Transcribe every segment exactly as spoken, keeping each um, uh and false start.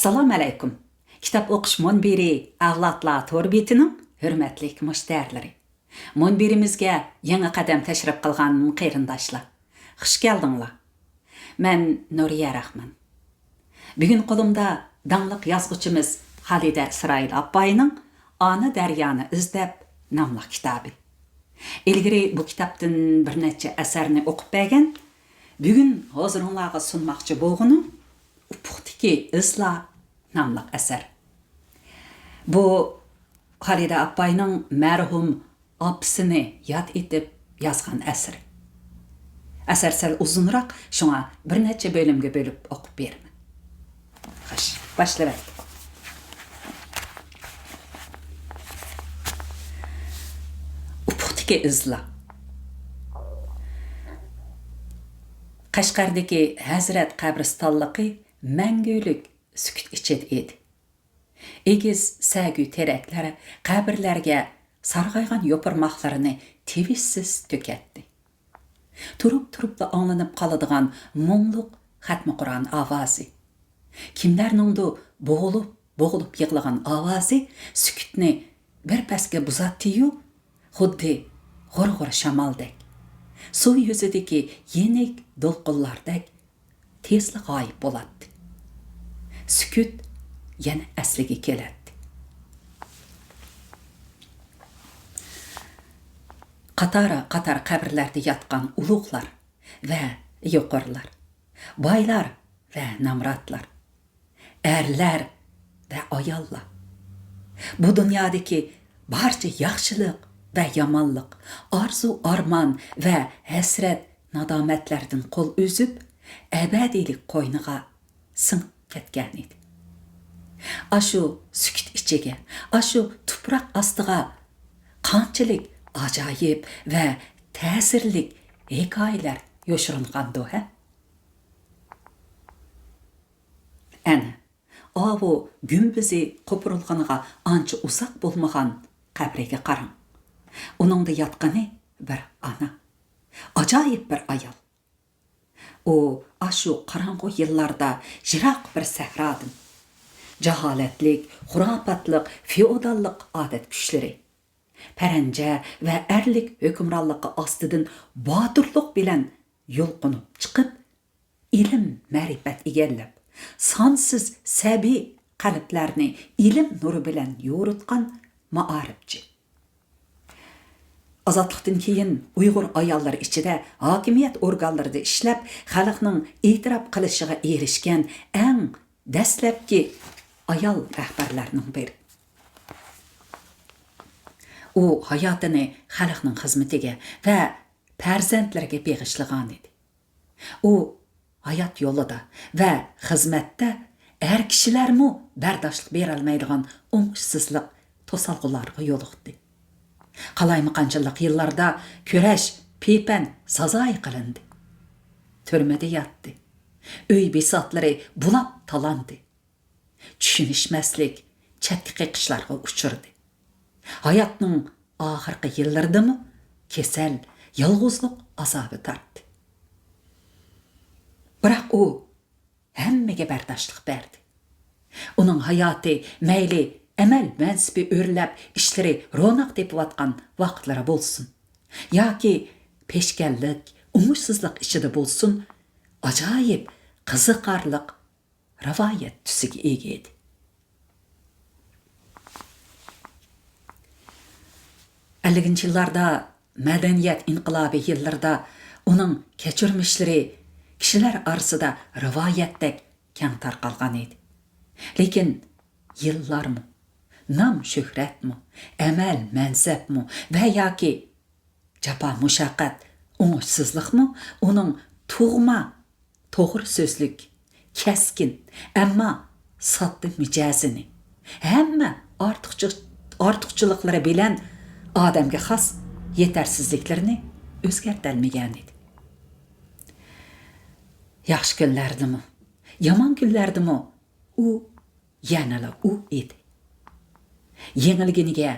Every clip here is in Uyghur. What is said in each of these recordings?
ئەسسالامۇ ئەلەيكۇم. كىتاب ئوقۇش مۇنبىرى ئەۋلادلار تور بېتىنىڭ ھۆرمەتلىك مۇشتەرىلىرى. مۇنبىرىمىزگە يېڭى قەدەم تەشرىپ قىلغان قېرىنداشلار، خۇش كەلدىڭلار. مەن نۇرىيە راخمان. بۈگۈن قولۇمدا داڭلىق يازغۇچىمىز خالىدە ئىسرائىل ئاپاينىڭ ئانا دەريانى ئىزدەپ ناملىق كىتابى. ئىلگىرى بۇ كىتابتىن بىر نەچچە ئەسەرنى ئوقۇپ بەرگەن، بۈگۈن ھۇزۇرۇڭلارغا سۇنماقچى بولغىنىم ئۇپۇقتىكى ئىزلار ناملىق ئەسەر. بۇ خالىدە ئاپاينىڭ مەرھۇم ئاپىسىنى ياد ئېتىپ يازغان ئەسىرى. ئەسەر سەل ئۇزۇنراق، شۇڭا بىر نەچچە بۆلۈمگە بۆلۈپ ئوقۇپ بېرىمەن. خوش، باشلىۋەتتۇق. ئۇپۇقتىكى ئىزلار. قەشقەردىكى ھەزرەت قەبرىستانلىقى مەڭگۈلۈك سۈكۈت ئىچىدە ئىدى. ئېگىز سەگۈ تېرەكلەر قەبرىلەرگە سارغايغان يوپۇرماقلىرىنى تىۋىشسىز تۆكەتتى. تۇرۇپ-تۇرۇپلا ئاڭلىنىپ قالىدىغان مۇڭلۇق خەتمە قۇرئان ئاۋازى. كىملەرنىڭدۇ بوغۇلۇپ، بوغۇلۇپ يىغلىغان ئاۋازى سۈكۈتنى بىر پەسكە بۇزاتتى-يۇ، خۇددى غۇر-غۇر شامالدەك، سۇ يۈزىدىكى يېنىك دولقۇنلاردەك تېزلا غايىب بولاتتى. سۈكۈت يەنە ئەسلىگە كېلەتتى. قاتارا-قاتار قەبرىلەردە ياتقان ئۇلۇغلار ۋە يۇقىرىلار، بايلار ۋە نامراتلار، ئەرلەر ۋە ئاياللار، بۇ دۇنيادىكى بارچە ياخشىلىق ۋە يامانلىق، ئارزۇ-ئارمان ۋە ھەسرەت-نادامەتلەردىن قول ئۈزۈپ، ئەبەدىيلىك قوينىغا سىڭىپ كەتكەنىدى. ئاشۇ سۈكۈت ئىچىگە، ئاشۇ تۇپراق ئاستىغا قانچىلىك ئاجايىپ ۋە تەسىرلىك ھېكايىلەر يوشۇرۇنغاندۇ، ھە؟ ئەنە، ئاۋۇ گۈمبىزى قوپۇرۇلغىنىغا ئانچە ئۇزاق بولمىغان قەبرىگە قاراڭ. ئۇنىڭدا ياتقىنى بىر ئانا. ئاجايىپ بىر ئايال. ئۇ ئاشۇ قاراڭغۇ يىللاردا يىراق بىر سەھرادىن، جاھالەتلىك، خۇراپاتلىق، فېئوداللىق ئادەت كۈچلىرى، پەرەنجە ۋە ئەرلىك ھۆكۈمرانلىقى ئاستىدىن باتۇرلۇق بىلەن يۇلقۇنۇپ چىقىپ، ئىلىم-مەرىپەت ئىگىلەپ، سانسىز سەبىي قەلبلەرنى ئىلىم نۇرى بىلەن يورۇتقان مائارىپچى. ئازادلىقتىن كېيىن ئۇيغۇر ئاياللىرى ئىچىدە ھاكىمىيەت ئورگانلىرىدا ئىشلەپ، خەلقنىڭ ئېتىراپ قىلىشىغا ئېرىشكەن ئەڭ دەسلەپكى ئايال رەھبەرلەرنىڭ بىرى. ئۇ ھاياتىنى خەلقنىڭ خىزمىتىگە ۋە پەرزەنتلىرىگە بېغىشلىغانىدى. ئۇ ھايات يولىدا ۋە خىزمەتتە ئەر كىشىلەرمۇ بەرداشلىق بېرەلمەيدىغان ئوڭۇشسىزلىق، توسالغۇلارغا يولۇقتى. قالايمىقانچىلىق يىللاردا كۈرەش پىپەن سازايى قىلىندى. تۈرمىدە ياتتى. ئۆي بىساتلىرى بۇلاپ تالاندى. چۈشىنىشمەسلىك، چەتكە قېقىشلارغا ئۇچرىدى. ھاياتنىڭ ئاخىرقى يىللىرىدىمۇ كېسەل، يالغۇزلۇق ئازابى تارتتى. بىراق ئۇ ھەممىگە بەرداشلىق بەردى. ئۇنىڭ ھاياتى مەيلى ئەمەل مەنسىپى ئۆرلەپ، ئىشلىرى روناق تېپىۋاتقان ۋاقىتلىرى بولسۇن، ياكى پېشكەللىك، ئوڭۇشسىزلىق ئىچىدە بولسۇن، ئاجايىپ قىزىقارلىق رىۋايەت تۈسىگە ئىگە ئىدى. ئەللىكىنچى يىللاردا، مەدەنىيەت ئىنقىلابى يىللىرىدا ئۇنىڭ كەچۈرمىشلىرى كىشىلەر ئارىسىدا رىۋايەتتەك كەڭ تارقالغان ئىدى. لېكىن يىللارمۇ، نام-شۆھرەتمۇ، ئەمەل-مەنسەپمۇ ۋە ياكى جاپا-مۇشەققەت، ئوڭۇشسىزلىقمۇ ئۇنىڭ تۇغما، توغرا سۆزلۈك، كەسكىن، ئەمما ساددا مىجەزىنى، ھەممە ئارتۇقچە-، ئارتۇقچىلىقلىرى بىلەن ئادەمگە خاس يېتەرسىزلىكلىرىنى ئۆزگەرتەلمىگەنىدى. ياخشى كۈنلەردىمۇ، يامان كۈنلەردىمۇ ئۇ يەنىلا ئۇ ئىدى. يېڭىلگىنىگە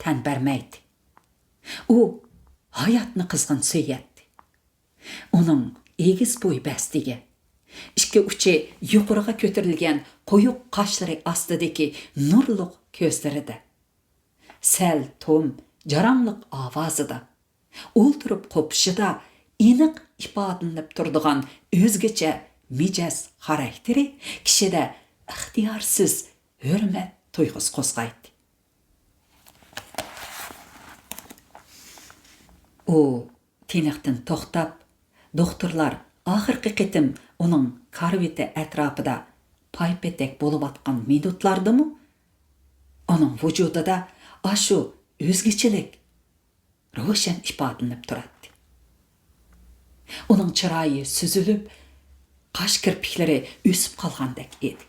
تەن بەرمەيتتى. ئۇ ھاياتنى قىزغىن سۆيەتتى. ئۇنىڭ ئېگىز بوي بەستىگە، ئىككى ئۇچى يۇقىرىغا كۆتۈرۈلگەن قويۇق قاشلىرى ئاستىدىكى نۇرلۇق كۆزلىرىدە، سەل توم جاراڭلىق ئاۋازىدا، ئولتۇرۇپ قوپۇشىدا ئېنىق ئىپادىلىنىپ تۇرىدىغان ئۆزگىچە مىجەز خاراكتېرى كىشىدە ئىختىيارسىز ھۆرمەت تۇيغۇسى قوزغايتتى. ئۇ تىنىقتىن توختاپ، دوختۇرلار ئاخىرقى قېتىم ئۇنىڭ كارىۋىتى ئەتراپىدا پايپېتەك بولۇۋاتقان مىنۇتلاردىمۇ ئۇنىڭ ۋۇجۇدىدا ئاشۇ ئۆزگىچىلىك روشەن ئىپادىلىنىپ تۇراتتى. ئۇنىڭ چىرايى سۈزۈلۈپ، قاش كىرپىكلىرى ئۆسۈپ قالغاندەك ئىدى.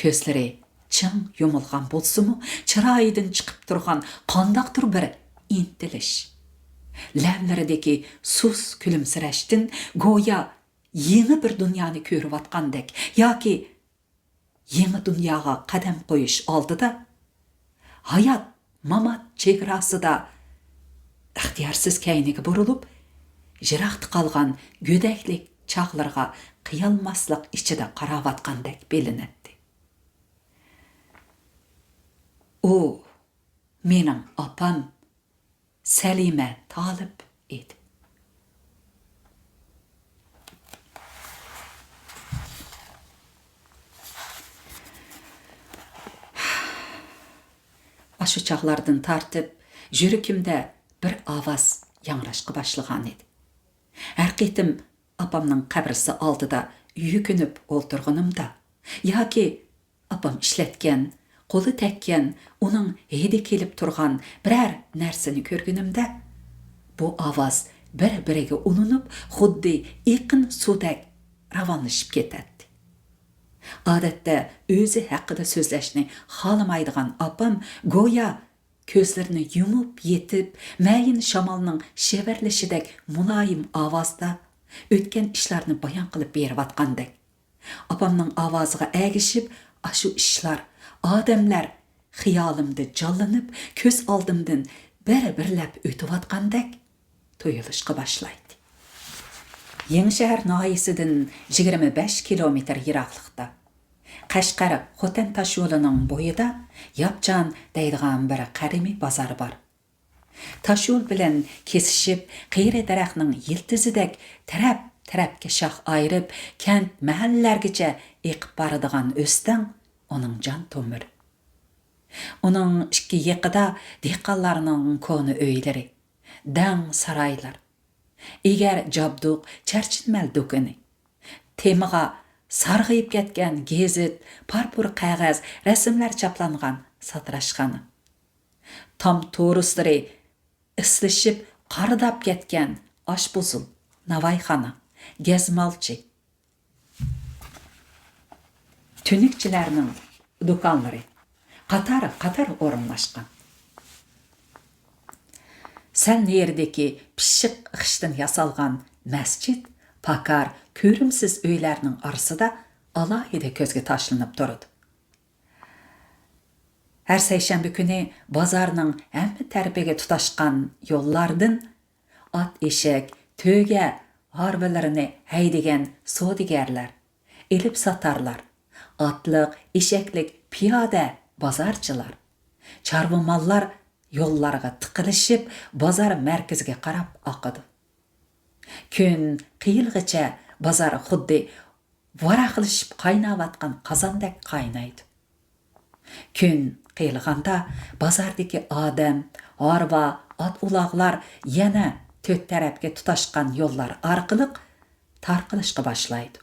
كۆزلىرى چىڭ يۇمۇلغان بولسىمۇ، چىرايىدىن چىقىپ تۇرغان قانداقتۇر بىر ئىنتىلىش، لەۋلىرىدىكى سۇس كۈلۈمسىرەشتىن گويا يېڭى بىر دۇنيانى كۆرۈۋاتقاندەك ياكى يېڭى دۇنياغا قەدەم قويۇش ئالدىدا، ھايات، مامات چېگراسىدا ئىختىيارسىز كەينىگە بۇرۇلۇپ، يىراقتا قالغان گۆدەكلىك چاغلىرىغا قىيالماسلىق ئىچىدە قاراۋاتقاندەك بىلىنەتتى. ئۇ مېنىڭ ئاپام سەلىمە تالىپ ئىدى. ئاشۇ چاغلاردىن تارتىپ يۈرىكىمدە بىر ئاۋاز ياڭراشقا باشلىغانىدى. ھەر قېتىم ئاپامنىڭ قەبرىسى ئالدىدا يۈكۈنۈپ ئولتۇرغىنىمدا ياكى ئاپام ئىشلەتكەن، قولى تەگكەن، ئۇنىڭ ھىدى كېلىپ تۇرغان بىرەر نەرسىنى كۆرگىنىمدە، بۇ ئاۋاز بىر-بىرىگە ئۇلىنىپ، خۇددى ئېقىن سۇدەك راۋانلىشىپ كېتەتتى. ئادەتتە ئۆزى ھەققىدە سۆزلەشنى خالىمايدىغان ئاپام گويا كۆزلىرىنى يۇمۇپ يېتىپ، مەيىن شامالنىڭ شىۋىرلىشىدەك مۇلايىم ئاۋازدا ئۆتكەن ئىشلارنى بايان قىلىپ بېرىۋاتقاندەك. ئاپامنىڭ ئاۋازىغا ئەگىشىپ، ئاشۇ ئىشلار، ئادەملەر خىيالىمدا جانلىنىپ، كۆز ئالدىمدىن بىر-بىرلەپ ئۆتۈۋاتقاندەك تۇيۇلۇشقا باشلايتتى. يېڭىشەھەر ناھىيەسىدىن يىگىرمە بەش كىلومېتىر يىراقلىقتا، قەشقەر خوتەن تاشيولىنىڭ بويىدا ياپچان دەيدىغان بىر قەدىمىي بازار بار. تاشيول بىلەن كېسىشىپ، قېرى دەرەخنىڭ يىلتىزىدەك تەرەپ-تەرەپكە شاخ ئايرىپ، كەنت، مەھەللىلەرگىچە ئېقىپ بارىدىغان ئۆستەڭ ئۇنىڭ جان تومۇرى. ئۇنىڭ ئىككى يېقىدا دېھقانلارنىڭ كونا ئۆيلىرى، دەڭ سارايلار، ئېگەر جابدۇق، چەرچىنمەل دۇكىنى، تېمىغا سارغىيىپ كەتكەن گېزىت، پارپۇر قەغەز، رەسىملەر چاپلانغان ساتىراشخانا، تام تورۇسلىرى ئىسلىشىپ قارىداپ كەتكەن ئاشپۇزۇل، ناۋايخانا، گەزمالچى، تۈنۈكچىلەرنىڭ دۇكانلىرى قاتار-قاتار ئورۇنلاشقان. سەل نېرىدىكى پىششىق خىشتىن ياسالغان مەسچىت پاكار، كۆرۈمسىز ئۆيلەرنىڭ ئارىسىدا ئالاھىدە كۆزگە تاشلىنىپ تۇرىدۇ. ھەر سەيشەنبە كۈنى بازارنىڭ ھەممە تەرىپىگە تۇتاشقان يوللاردىن ئات ئېشەك، تۆگە ھارۋىلىرىنى ھەيدىگەن سودىگەرلەر، ئېلىپ ساتارلار، ئاتلىق، ئېشەكلىك پىيادە بازارچىلار، چارۋا ماللار يوللارغا تىقىلىشىپ، بازار مەركىزىگە قاراپ ئاقىدۇ. كۈن قىيىلغىچە بازار خۇددى ۋاراقلىشىپ قايناۋاتقان قازاندەك قاينايدۇ. كۈن قىيىلغاندا بازاردىكى ئادەم، ھارۋا، ئات-ئۇلاغلار يەنە تۆت تەرەپكە تۇتاشقان يوللار ئارقىلىق تارقىلىشقا باشلايدۇ.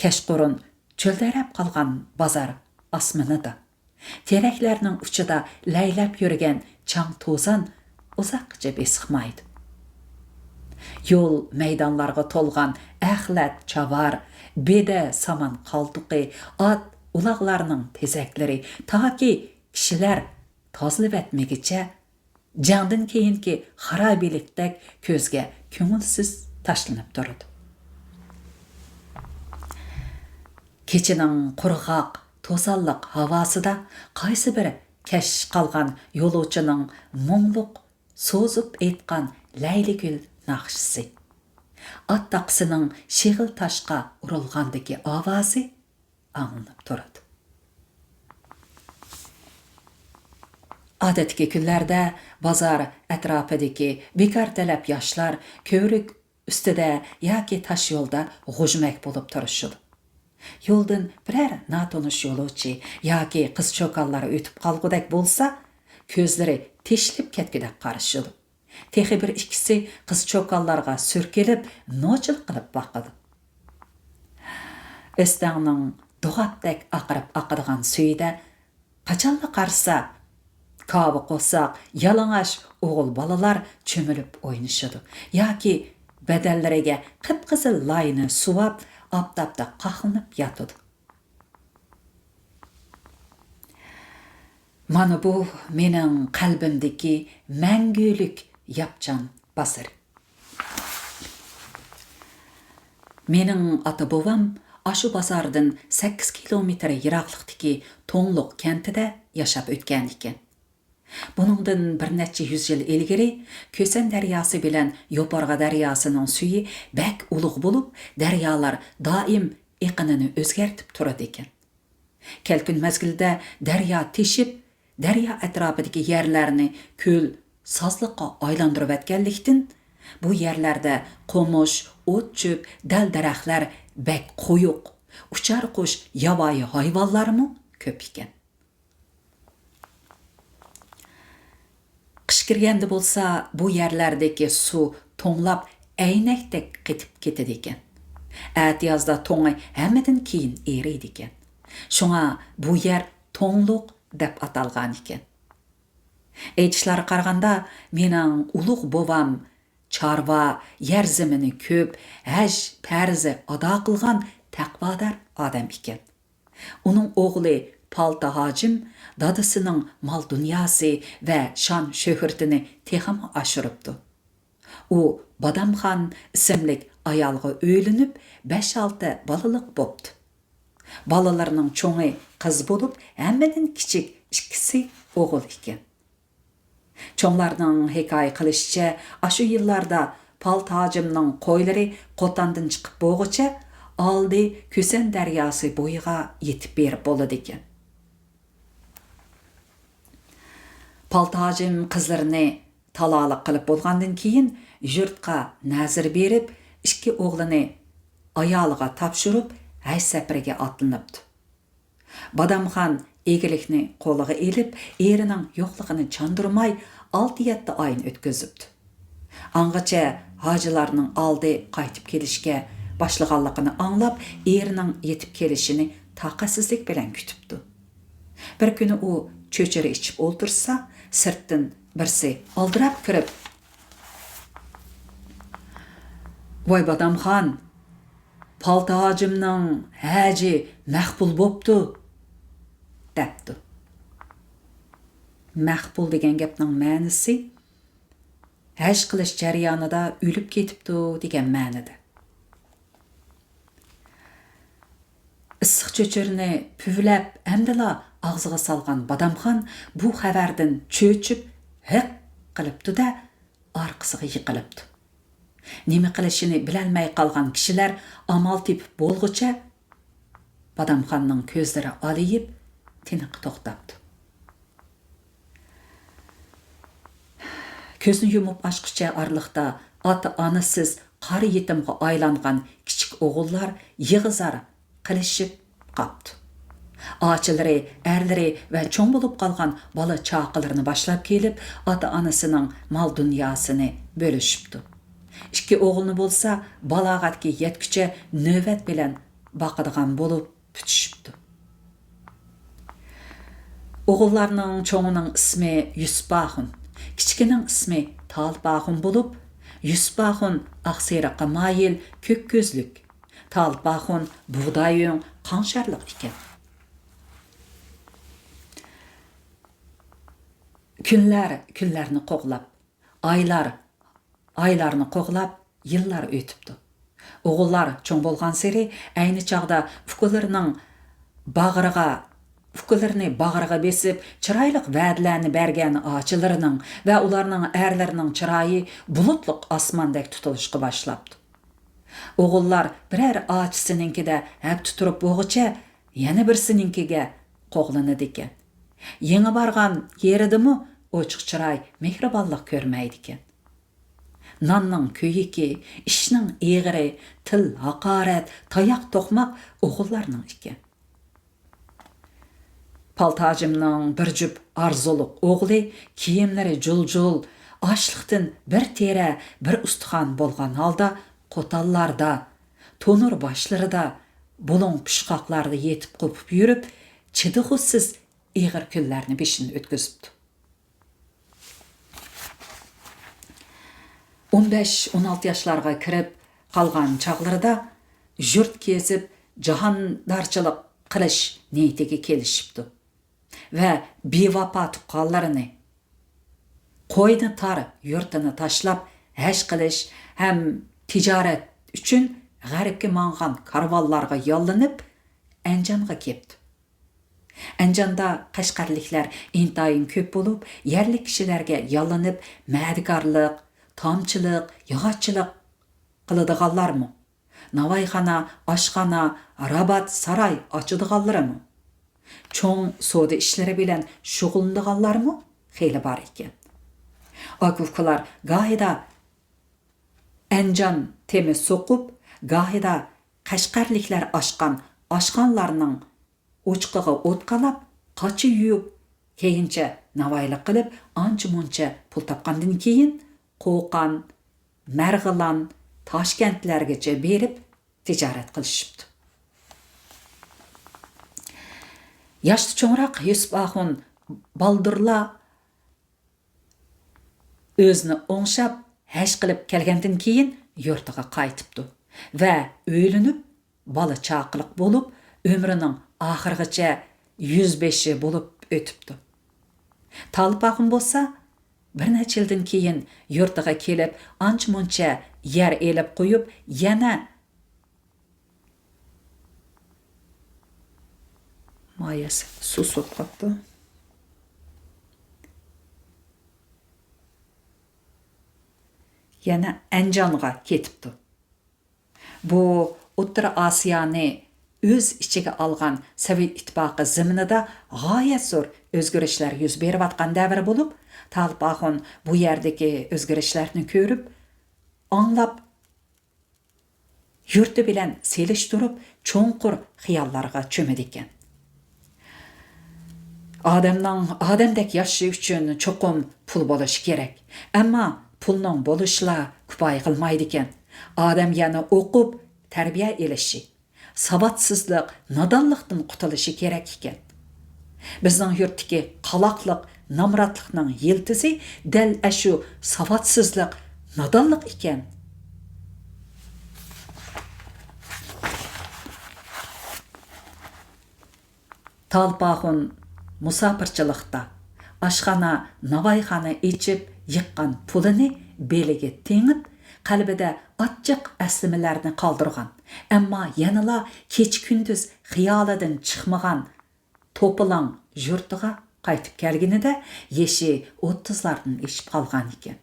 كەچقۇرۇن چۆلدەرەپ قالغان بازار ئاسمىنىدا، تېرەكلەرنىڭ ئۇچىدا لەيلەپ يۈرگەن چاڭ-توزان ئۇزاققىچە بېسىقمايدۇ. يول مەيدانلارغا تولغان ئەخلەت چاۋار، بېدە سامان قالدۇقى، ئات-ئۇلاغلارنىڭ تېزەكلىرى، تاكى كىشىلەر تازىلىۋەتمىگىچە، جەڭدىن كېيىنكى خارابىلىكتەك كۆزگە كۆڭۈلسىز تاشلىنىپ تۇرىدۇ. كېچىنىڭ قۇرغاق، توزانلىق ھاۋاسىدا قايسى بىر كەچ قالغان يولۇچىنىڭ مۇڭلۇق سوزۇپ ئېيتقان لەيلىگۈل ناخشىسى. ئات تاقىسىنىڭ شېغىل تاشقا ئۇرۇلغاندىكى ئاۋازى ئاڭلىنىپ تۇرىدۇ. ئادەتتىكى كۈنلەردە بازار ئەتراپىدىكى بىكار تەلەپ ياشلار كۆۋرۈك ئۈستىدە ياكى تاش يولدا غۇژمەك بولۇپ تۇرۇشىدۇ. يولدىن بىرەر ناتونۇش يولۇچى ياكى قىز چوكانلار ئۆتۈپ قالغۇدەك بولسا، كۆزلىرى تېشىلىپ كەتكۈدەك قارىشىدۇ. تېخى بىر ئىككىسى قىز چوكانلارغا سۈركىلىپ، نوچىلىق قىلىپ باقىدۇ. ئۆستەڭنىڭ دوغاپتەك ئاقىرىپ ئاقىدىغان سۈيىدە قاچانلا قارىسا، كاۋا قورساق، يالىڭاچ ئوغۇل بالىلار چۆمۈلۈپ ئوينىشىدۇ ياكى بەدەنلىرىگە قىپقىزىل لاينى سۇۋاپ، ئاپتاپتا قاقلىنىپ ياتىدۇ. مانا بۇ مېنىڭ قەلبىمدىكى مەڭگۈلۈك ياپچان بازىرى. مېنىڭ ئاتا-بوۋام ئاشۇ بازاردىن سەككىز كىلومېتىر يىراقلىقتىكى توڭلۇق كەنتىدە ياشاپ ئۆتكەن ئىكەن. بۇنىڭدىن بىر نەچچە يۈز يىل ئىلگىرى كۈسەن دەرياسى بىلەن يوپۇرغا دەرياسىنىڭ سۈيى بەك ئۇلۇغ بولۇپ، دەريالار دائىم ئېقىنىنى ئۆزگەرتىپ تۇرىدىكەن. كەلكۈن مەزگىلىدە دەريا تېشىپ، دەريا ئەتراپىدىكى يەرلەرنى كۆل، سازلىققا ئايلاندۇرۇۋەتكەنلىكتىن، بۇ يەرلەردە قومۇش، ئوت-چۆپ، دەل-دەرەخلەر بەك قويۇق، ئۇچار قۇش، ياۋايى ھايۋانلارمۇ كۆپ ئىكەن. قىش كىرگەندە بولسا، بۇ يەرلەردىكى سۇ توڭلاپ، ئەينەكتەك قېتىپ كېتىدىكەن. ئەتىيازدا توڭى ھەممىدىن كېيىن ئېرىيدىكەن. شۇڭا بۇ يەر توڭلۇق دەپ ئاتالغان ئىكەن. ئېيتىشلارغا قارىغاندا، مېنىڭ ئۇلۇغ بوۋام چارۋا، يەر زېمىنى كۆپ، ھەج پەرزى ئادا قىلغان تەقۋادار ئادەم ئىكەن. ئۇنىڭ ئوغلى پالتا ھاجىم دادىسىنىڭ مال-دۇنياسى ۋە شان-شۆھرىتىنى تېخىمۇ ئاشۇرۇپتۇ. ئۇ بادامخان ئىسىملىك ئايالغا ئۆيلىنىپ، بەش-ئالتە بالىلىق بوپتۇ. بالىلىرىنىڭ چوڭى قىز بولۇپ، ھەممىدىن كىچىك ئىككىسى ئوغۇل ئىكەن. چوڭلارنىڭ ھېكايە قىلىشىچە، ئاشۇ يىللاردا پالتا ھاجىمنىڭ قويلىرى قوتاندىن چىقىپ بولغۇچە، ئالدى كۈسەن دەرياسى بويىغا يېتىپ بېرىپ بولىدىكەن. پالتا ھاجىم قىزلىرىنى تالالىق قىلىپ بولغاندىن كېيىن، يۇرتقا نەزىر بېرىپ، ئىككى ئوغلىنى ئايالىغا تاپشۇرۇپ، ھەج سەپىرىگە ئاتلىنىپتۇ. بادامخان ئىگىلىكنى قولىغا ئېلىپ، ئېرىنىڭ يوقلۇقىنى چاندۇرماي، ئالتە-يەتتە ئاينى ئۆتكۈزۈپتۇ. ئاڭغىچە ھاجىلارنىڭ ئالدى قايتىپ كېلىشكە باشلىغانلىقىنى ئاڭلاپ، ئېرىنىڭ يېتىپ كېلىشىنى تاقەتسىزلىك بىلەن كۈتۈپتۇ. بىر كۈنى ئۇ چۆچۈرە ئىچىپ ئولتۇرسا، سىرتتىن بىرسى ئالدىراپ كىرىپ، «ۋاي بادامخان، پالتا ھاجىمنىڭ ھەجى مەقبۇل بوپتۇ» دەپتۇ. مەقبۇل دېگەن گەپنىڭ مەنىسى ھەج قىلىش جەريانىدا ئۆلۈپ كېتىپتۇ دېگەن مەنىدە. ئىسسىق چۆچۈرىنى پۈۋلەپ ئەمدىلا ئاغزىغا سالغان بادامخان بۇ خەۋەردىن چۆچۈپ ھىق قىلىپتۇ-دە، ئارقىسىغا يىقىلىپتۇ. نېمە قىلىشىنى بىلەلمەي قالغان كىشىلەر ئامال تېپىپ بولغۇچە، بادامخاننىڭ كۆزلىرى ئالىيىپ، تىنىقى توختاپتۇ. كۆزنى يۇمۇپ ئاچقۇچە ئارىلىقتا ئاتا-ئانىسىز قارا يېتىمغا ئايلانغان كىچىك ئوغۇللار يىغا-زار قىلىشىپ قاپتۇ. ئاچىلىرى، ئەرلىرى ۋە چوڭ بولۇپ قالغان بالا-چاقىلىرىنى باشلاپ كېلىپ، ئاتا-ئانىسىنىڭ مال-دۇنياسىنى بۆلۈشۈپتۇ. ئىككى ئوغلىنى بولسا بالاغەتكە يەتكۈچە نۆۋەت بىلەن باقىدىغان بولۇپ پۈتۈشۈپتۇ. ئوغۇللارنىڭ چوڭىنىڭ ئىسمى يۈسۈپ ئاخۇن، كىچىكىنىڭ ئىسمى تالىپ ئاخۇن بولۇپ، يۈسۈپ ئاخۇن ئاقسېرىققا مايىل، كۆك كۆزلۈك، تالىپ ئاخۇن بۇغداي ئۆڭ، قاڭشارلىق ئىكەن. كۈنلەر كۈنلەرنى قوغلاپ، ئايلار ئايلارنى قوغلاپ، يىللار ئۆتۈپتۇ. ئوغۇللار چوڭ بولغانسېرى، ئەينى چاغدا ئۇكىلىرىنىڭ باغرىغا، ئۇكىلىرىنى باغرىغا بېسىپ، چىرايلىق ۋەدىلەرنى بەرگەن ئاچىلىرىنىڭ ۋە ئۇلارنىڭ ئەرلىرىنىڭ چىرايى بۇلۇتلۇق ئاسماندەك تۇتۇلۇشقا باشلاپتۇ. ئوغۇللار بىرەر ئاچىسىنىڭكىدە ھەپتە تۇرۇپ بولغۇچە يەنە بىرسىنىڭكىگە قوغلىنىدىكەن. يېڭى بارغان يېرىدىمۇ ئوچۇق چىراي، مېھرىبانلىق كۆرمەيدىكەن. ناننىڭ كۆيۈكى، ئىشنىڭ ئېغىرى، تىل ھاقارەت، تاياق توقماق ئوغۇللارنىڭ ئىكەن. پالتاجىمنىڭ بىر جۈپ ئارزۇلۇق ئوغلى، كىيىملىرى جۇل-جۇل، ئاشلىقتىن بىر تېرە، بىر ئۇستىخان بولغان ھالدا قوتانلاردا، تونۇر باشلىرىدا، بۇلۇڭ پۇچقاقلاردا يېتىپ قوپۇپ يۈرۈپ، چىدىغۇسىز ئېغىر كۈنلەرنى بېشىدىن ئۆتكۈزۈپتۇ. ئون بەش، ئون ئالتە ياشلارغا كىرىپ قالغان چاغلىرىدا يۇرت كېزىپ، جاھاندارچىلىق قىلىش نىيىتىگە كېلىشىپتۇ ۋە بىۋاپا تۇغقانلىرىنى، قوينى تار يۇرتىنى تاشلاپ، ھەج قىلىش ھەم تىجارەت ئۈچۈن غەربكە ماڭغان كارۋانلارغا ياللىنىپ، ئەنجانغا كەپتۇ. ئەنجاندا قەشقەرلىكلەر ئىنتايىن كۆپ بولۇپ، يەرلىك كىشىلەرگە ياللىنىپ مەدىكارلىق، تامچىلىق، ياغاچچىلىق قىلىدىغانلارمۇ؟ ناۋايخانا، ئاشخانا، رابات، ساراي ئاچىدىغانلىرىمۇ؟ چوڭ سودا ئىشلىرى بىلەن شۇغۇللىنىدىغانلارمۇ خېلى بار ئىكەن. ئاكا-ئۇكىلار گاھىدا ئەنجان تېمى سوقۇپ، گاھىدا قەشقەرلىكلەر ئاچقان ئاشخانىلارنىڭ ئوچىقىغا ئوت قالاپ، قاچا يۇيۇپ، كېيىنچە ناۋايلىق قىلىپ، ئانچە-مۇنچە پۇل تاپقاندىن كېيىن، قوقان، مەرغىلان، تاشكەنتلەرگىچە بېرىپ تىجارەت قىلىشىپتۇ. ياشتا چوڭراق يۈسۈپ ئاخۇن بالدۇرلا ئۆزىنى ئوڭشاپ، ھەج قىلىپ كەلگەندىن كېيىن يۇرتىغا قايتىپتۇ ۋە ئۆيلىنىپ، بالا-چاقىلىق بولۇپ، ئۆمرىنىڭ ئاخىرىغىچە يۈزبېشى بولۇپ ئۆتۈپتۇ. تالىپ ئاخۇن بولسا، بىر نەچچە يىلدىن كېيىن يۇرتىغا كېلىپ، ئانچە-مۇنچە يەر ئېلىپ قويۇپ، يەنە مايەس سۇ سوپ قاپتۇ. يەنە ئەنجانغا كېتىپتۇ. بۇ ئوتتۇرا ئاسىيانى ئۆز ئىچىگە ئالغان سوۋېت ئىتتىپاقى زېمىنىدا غايەت زور ئۆزگىرىشلەر يۈز بېرىۋاتقان دەۋر بولۇپ، تالىپ ئاخۇن بۇ يەردىكى ئۆزگىرىشلەرنى كۆرۈپ، ئاڭلاپ، يۇرتى بىلەن سېلىشتۇرۇپ، چوڭقۇر خىياللارغا چۆمىدىكەن. ئادەمنىڭ ئادەمدەك ياشىشى ئۈچۈن چوقۇم پۇل بولۇشى كېرەك. ئەمما پۇلنىڭ بولۇشىلا كۇپايە قىلمايدىكەن. ئادەم يەنە ئوقۇپ، تەربىيە ئېلىشى، ساۋاتسىزلىق، نادانلىقتىن قۇتۇلۇشى كېرەك ئىكەن. بىزنىڭ يۇرتتىكى قالاقلىق، نامراتلىقنىڭ يىلتىزى دەل ئەشۇ ساۋاتسىزلىق، نادانلىق ئىكەن. تالىپ ئاخۇن مۇساپىرچىلىقتا ئاشخانا، ناۋايخانا ئېچىپ يىغقان پۇلىنى بېلىگە تېڭىپ، قەلبىدە ئاچچىق ئەسلىمىلەرنى قالدۇرغان، ئەمما يەنىلا كېچە-كۈندۈز خىيالىدىن چىقمىغان توپىلاڭ يۇرتىغا قايتىپ كەلگىنىدە يېشى ئوتتۇزلاردىن ئېشىپ قالغان ئىكەن.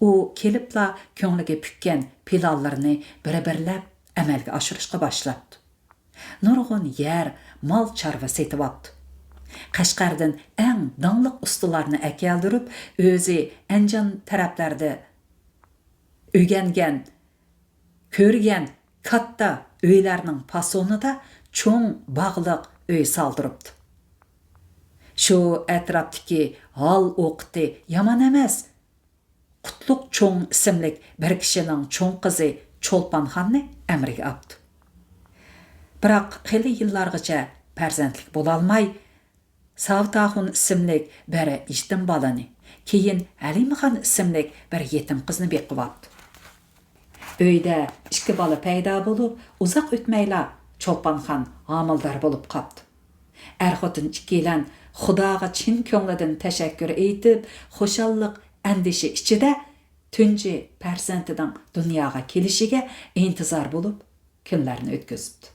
ئۇ كېلىپلا كۆڭلىگە پۈككەن پىلانلىرىنى بىر-بىرلەپ ئەمەلگە ئاشۇرۇشقا باشلاپتۇ. نۇرغۇن يەر، مال-چارۋا سېتىۋاپتۇ. قەشقەردىن ئەڭ داڭلىق ئۇستىلارنى ئەكەلدۈرۈپ، ئۆزى ئەنجان تەرەپلەردە ئۆگەنگەن، كۆرگەن كاتتا ئۆيلەرنىڭ پاسونىدا چوڭ باغلىق ئۆي سالدۇرۇپتۇ. شۇ ئەتراپتىكى ھال ئوقىتى يامان ئەمەس، قۇتلۇق چوڭ ئىسىملىك بىر كىشىنىڭ چوڭ قىزى چولپانخاننى ئەمرىگە ئاپتۇ. بىراق خېلى يىللارغىچە پەرزەنتلىك بولالماي، ساۋۇت ئاخۇن ئىسىملىك بىر يېتىم بالىنى، كېيىن ھەلىمىخان ئىسىملىك بىر يېتىم قىزنى بېقىۋاپتۇ. ئۆيدە ئىككى بالا پەيدا بولۇپ، ئۇزاق ئۆتمەيلا چولپانخان ھامىلىدار بولۇپ قاپتۇ. ئەر-خوتۇن ئىككىيلەن خۇداغا چىن كۆڭلىدىن تەشەككۈر ئېيتىپ، خۇشاللىق ئەندىشە ئىچىدە تۇنجى پەرزەنتىنىڭ دۇنياغا كېلىشىگە ئىنتىزار بولۇپ، كۈنلەرنى ئۆتكۈزۈپتۇ.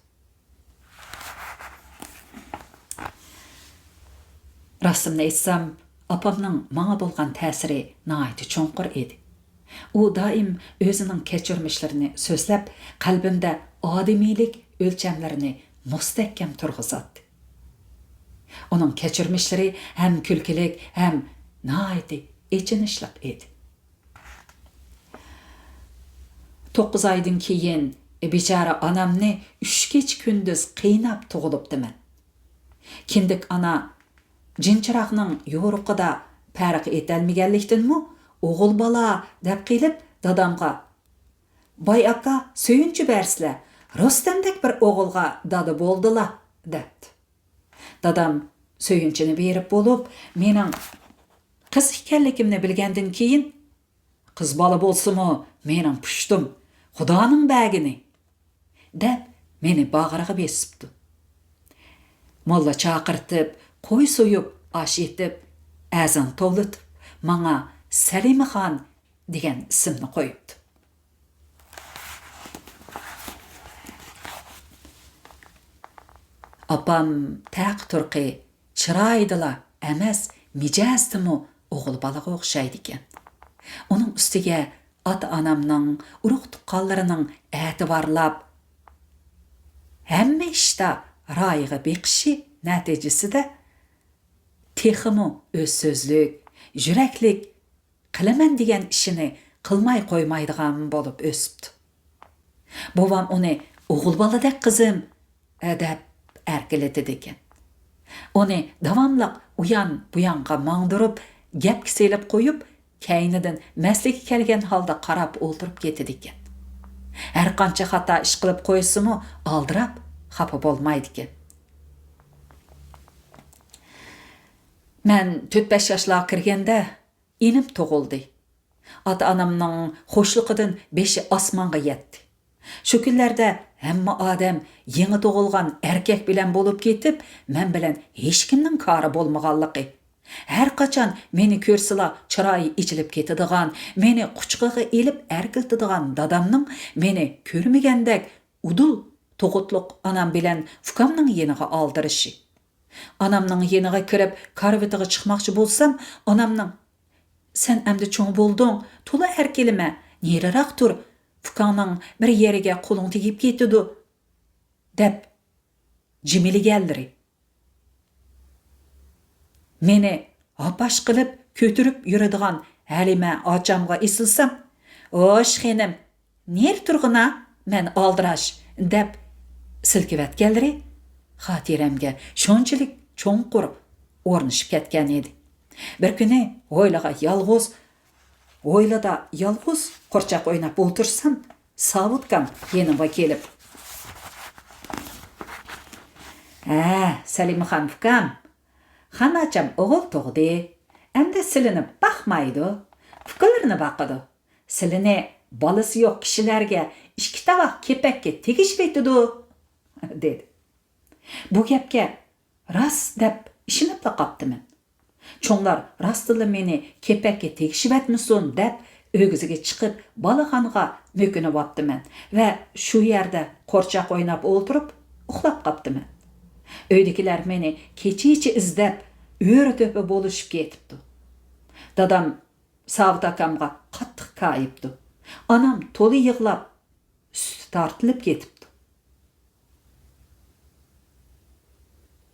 راستىمنى ئېيتسام، ئاپامنىڭ ماڭا بولغان تەسىرى ناھايىتى چوڭقۇر ئىدى. ئۇ دائىم ئۆزىنىڭ كەچۈرمىشلىرىنى سۆزلەپ، قەلبىمدە ئادىمىيلىك ئۆلچەملىرىنى مۇستەھكەم تۇرغۇزاتتى. ئۇنىڭ كەچۈرمىشلىرى ھەم كۈلكىلىك، ھەم ناھايىتى ئېچىنىشلىق ئىدى. توققۇز ئايدىن كېيىن بىچارە ئانامنى ئۈچ كېچە-كۈندۈز قىيناپ تۇغۇلۇپتىمەن. كىندىك ئانا جىنچىراغنىڭ يورۇقىدا پەرق ئېتەلمىگەنلىكتىنمۇ، «ئوغۇل بالا» دەپ قېلىپ، دادامغا، «باي ئاكا، سۆيۈنچ بەرسىلە، رۇستەمدەك بىر ئوغۇلغا دادا بولدىلا» دەپتۇ. دادام سۆيۈنچنى بېرىپ بولۇپ، مېنىڭ قىز ئىكەنلىكىمنى بىلگەندىن كېيىن، «قىز بالا بولسىمۇ مېنىڭ پۇشتۇم، خۇدانىڭ بەرگىنى» دەپ، مېنى باغرىغا بېسىپتۇ. موللا چاقىرتىپ، قوي سويۇپ، ئاش ئېتىپ، ئەزان توۋلىتىپ، ماڭا سەلىمىخان دېگەن ئىسىمنى قويۇپتۇ. ئاپام تەقى-تۇرقى چىرايىدىلا ئەمەس، مىجەزىدىمۇ ئوغۇل بالىغا ئوخشايدىكەن. ئۇنىڭ ئۈستىگە ئاتا-ئانامنىڭ، ئۇرۇق-تۇغقانلىرىنىڭ ئەتىۋارلاپ، ھەممە ئىشتا رايىغا بېقىشى نەتىجىسىدە، تېخىمۇ ئۆز سۆزلۈك، يۈرەكلىك، قىلىمەن دېگەن ئىشىنى قىلماي قويمايدىغان بولۇپ ئۆسۈپتۇ. بوۋام ئۇنى «ئوغۇل بالىدەك قىزىم» دەپ ئەركىلىتىدىكەن. ئۇنى داۋاملىق ئۇيان-بۇيانغا ماڭدۇرۇپ، گەپكە سېلىپ قويۇپ، كەينىدىن مەستلىكى كەلگەن ھالدا قاراپ ئولتۇرۇپ كېتىدىكەن. ھەرقانچە خاتا ئىش قىلىپ قويسىمۇ، ئالدىراپ خاپا بولمايدىكەن. مەن تۆت-بەش ياشلارغا كىرگەندە، ئىنىم تۇغۇلدى. ئاتا-ئانامنىڭ خوشلۇقىدىن بېشى ئاسمانغا يەتتى. شۇ كۈنلەردە ھەممە ئادەم يېڭى تۇغۇلغان ئەركەك بىلەن بولۇپ كېتىپ، مەن بىلەن ھېچكىمنىڭ كارى بولمىغانلىقى، ھەرقاچان مېنى كۆرسىلا چىرايى ئېچىلىپ كېتىدىغان، مېنى قۇچىقىغا ئېلىپ ئەركىلىتىدىغان دادامنىڭ مېنى كۆرمىگەندەك ئۇدۇل تۇغۇتلۇق ئانام بىلەن ئۇكامنىڭ يېنىغا ئالدىرىشى. ئانامنىڭ يېنىغا كىرىپ، كارىۋىتىغا چىقماقچى بولسام، ئانامنىڭ، «سەن ئەمدى چوڭ بولدۇڭ، تولا ئەركىلىمە، نېرىراق تۇر، ئۇكاڭنىڭ بىر يېرىگە قولۇڭ تېگىپ كېتىدۇ» دەپ جىمىلىگەنلىرى. مېنى ھاپاش قىلىپ كۆتۈرۈپ يۈرىدىغان ھەلىمە ئاچامغا ئېسىلسام، «ھوش خېنىم، نېرى تۇرغىنا، مەن ئالدىراش» دەپ سىلكىۋەتكەنلىرى خاتىرەمگە شۇنچىلىك چوڭقۇر ئورنىشىپ كەتكەن ئىدى. بىر كۈنى ھويلىغا يالغۇز، ھويلىدا يالغۇز قورچاق ئويناپ ئولتۇرسام، ساۋۇتكام يېنىمغا كېلىپ، «ھە، سەلىمىخان ئۇكام، خان ئاچام ئوغۇل تۇغدى. ئەمدى سىلىنى باقمايدۇ، ئۇكىلىرىنى باقىدۇ. سىلىنى بالىسى يوق كىشىلەرگە ئىككى تاۋاق كېپەككە تېگىشىۋېتىدۇ» دېدى. بۇ گەپكە راست دەپ ئىشىنىپلا قاپتىمەن. چوڭلار راستتىنلا مېنى كېپەككە تېگىشىۋەتمىسۇن دەپ ئۆگزىگە چىقىپ بالىخانىغا مۆكۈنۈۋاپتىمەن ۋە شۇ يەردە قورچاق ئويناپ ئولتۇرۇپ ئۇخلاپ قاپتىمەن. ئۆيدىكىلەر مېنى كېچىچە ئىزدەپ ئۆرە-تۆپە بولۇشۇپ كېتىپتۇ. دادام ساۋۇت ئاكامغا قاتتىق كايىپتۇ. ئانام تولا يىغلاپ، سۈتى تارتىلىپ كېتىپتۇ.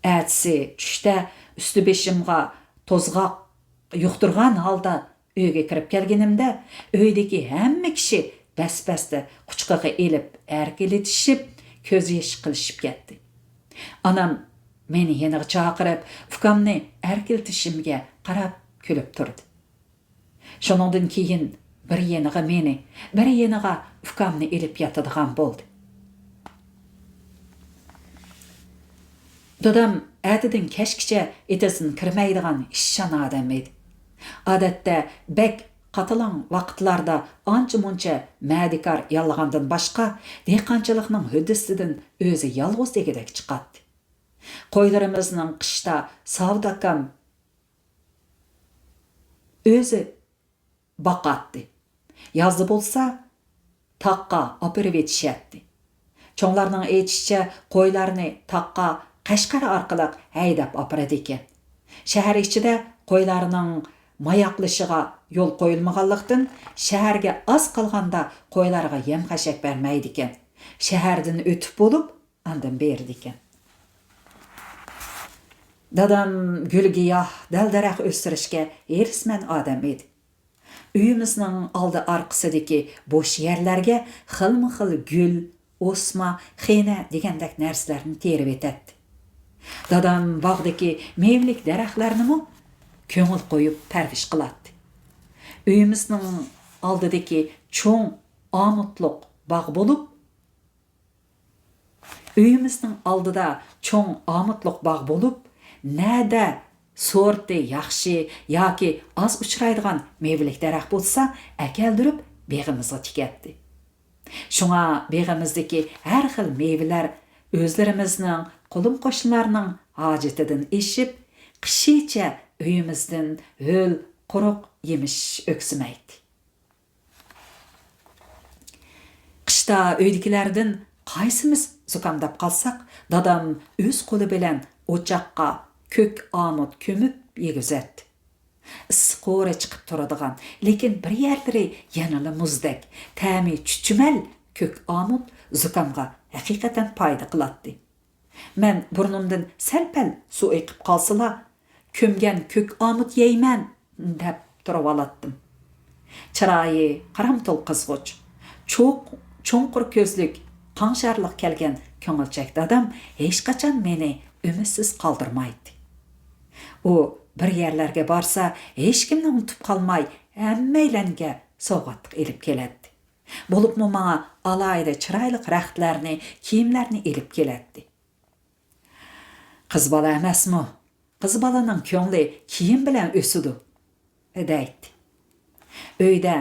ئەتىسى چۈشتە ئۈستى بېشىمغا توزغاق يۇقتۇرغان ھالدا ئۆيگە كىرىپ كەلگىنىمدە، ئۆيدىكى ھەممە كىشى بەس-بەستە قۇچىقىغا ئېلىپ ئەركىلىتىشىپ، كۆز يېشى قىلىشىپ كەتتى. ئانام مېنى يېنىغا چاقىرىپ، ئۇكامنى ئەركىلىتىشىمگە قاراپ كۈلۈپ تۇردى. شۇنىڭدىن كېيىن بىر يېنىغا مېنى، بىر يېنىغا ئۇكامنى ئېلىپ ياتىدىغان بولدى. دادام ئەتىدىن كەچكىچە ئېتىزدىن كىرمەيدىغان ئىشچان ئادەم ئىدى. ئادەتتە بەك قاتىلاڭ ۋاقىتلاردا ئانچە-مۇنچە مەدىكار ياللىغاندىن باشقا، دېھقانچىلىقنىڭ ھۆددىسىدىن ئۆزى يالغۇز دېگۈدەك چىقاتتى. قويلىرىمىزنىڭ قىشتا ساۋۇت ئاكام ئۆزى باقاتتى. يازدا بولسا تاغقا ئاپىرىۋېتىشەتتى. چوڭلارنىڭ ئېيتىشىچە، قويلارنى تاغقا قەشقەر ئارقىلىق ھەيدەپ ئاپىرىدىكەن. شەھەر ئىچىدە قويلارنىڭ ماياقلىشىغا يول قويۇلمىغانلىقتىن، شەھەرگە ئاز قالغاندا قويلارغا يەم-خەشەك بەرمەيدىكەن. شەھەردىن ئۆتۈپ بولۇپ، ئاندىن بېرىدىكەن. دادام گۈل-گىياھ، دەل-دەرەخ ئۆستۈرۈشكە ھېرىسمەن ئادەم ئىدى. ئۆيىمىزنىڭ ئالدى-ئارقىسىدىكى بوش يەرلەرگە خىلمۇ خىل گۈل، ئوسما، خېنە دېگەندەك نەرسىلەرنى تېرىۋېتەتتى. دادام باغدىكى مېۋىلىك دەرەخلەرنىمۇ كۆڭۈل قويۇپ پەرۋىش قىلاتتى. ئۆيىمىزنىڭ ئالدىدىكى چوڭ ئامۇتلۇق باغ بولۇپ، ئۆيىمىزنىڭ ئالدىدا چوڭ ئامۇتلۇق باغ بولۇپ، نەدە سورتى ياخشى ياكى ئاز ئۇچرايدىغان مېۋىلىك دەرەخ بولسا، ئەكەلدۈرۈپ بېغىمىزغا تىكەتتى. شۇڭا بېغىمىزدىكى ھەر خىل مېۋىلەر ئۆزلىرىمىزنىڭ، قولۇم-قوشنىلارنىڭ ھاجىتىدىن ئېشىپ، قىشىچە ئۆيىمىزدىن ھۆل، قۇرۇق يېمىش ئۆكسىمەيتتى. قىشتا ئۆيدىكىلەردىن قايسىمىز زۇكامداپ قالساق، دادام ئۆز قولى بىلەن ئوچاققا كۆك ئامۇت كۆمۈپ يېگۈزەتتى. ئىسسىق ھورى چىقىپ تۇرىدىغان، لېكىن بىر يەرلىرى يەنىلا مۇزدەك، تەمى چۈچۈمەل كۆك ئامۇت زۇكامغا ھەقىقەتەن پايدا قىلاتتى. مەن بۇرنۇمدىن سەل-پەل سۇ ئېقىپ قالسىلا، كۆمگەن كۆك ئامۇت يەيمەن، دەپ تۇرۇۋالاتتىم. چىرايى قارامتۇل قىزغۇچ، چوق-، چوڭقۇر كۆزلۈك، قاڭشارلىق كەلگەن كۆڭۈلچەك دادام ھېچقاچان مېنى ئۈمىدسىز قالدۇرمايتتى. ئۇ بىر يەرلەرگە بارسا، ھېچكىمنى ئۇنتۇپ قالماي، ھەممەيلەنگە سوۋغاتلىق ئېلىپ كېلەتتى. بولۇپمۇ ماڭا ئالاھىدە چىرايلىق رەختلەرنى، كىيىملەرنى ئېلىپ كېلەتتى. «قىز بالا ئەمەسمۇ؟ قىز بالىنىڭ كۆڭلى كىيىم بىلەن ئۆسىدۇ» دەيتتى. ئۆيدە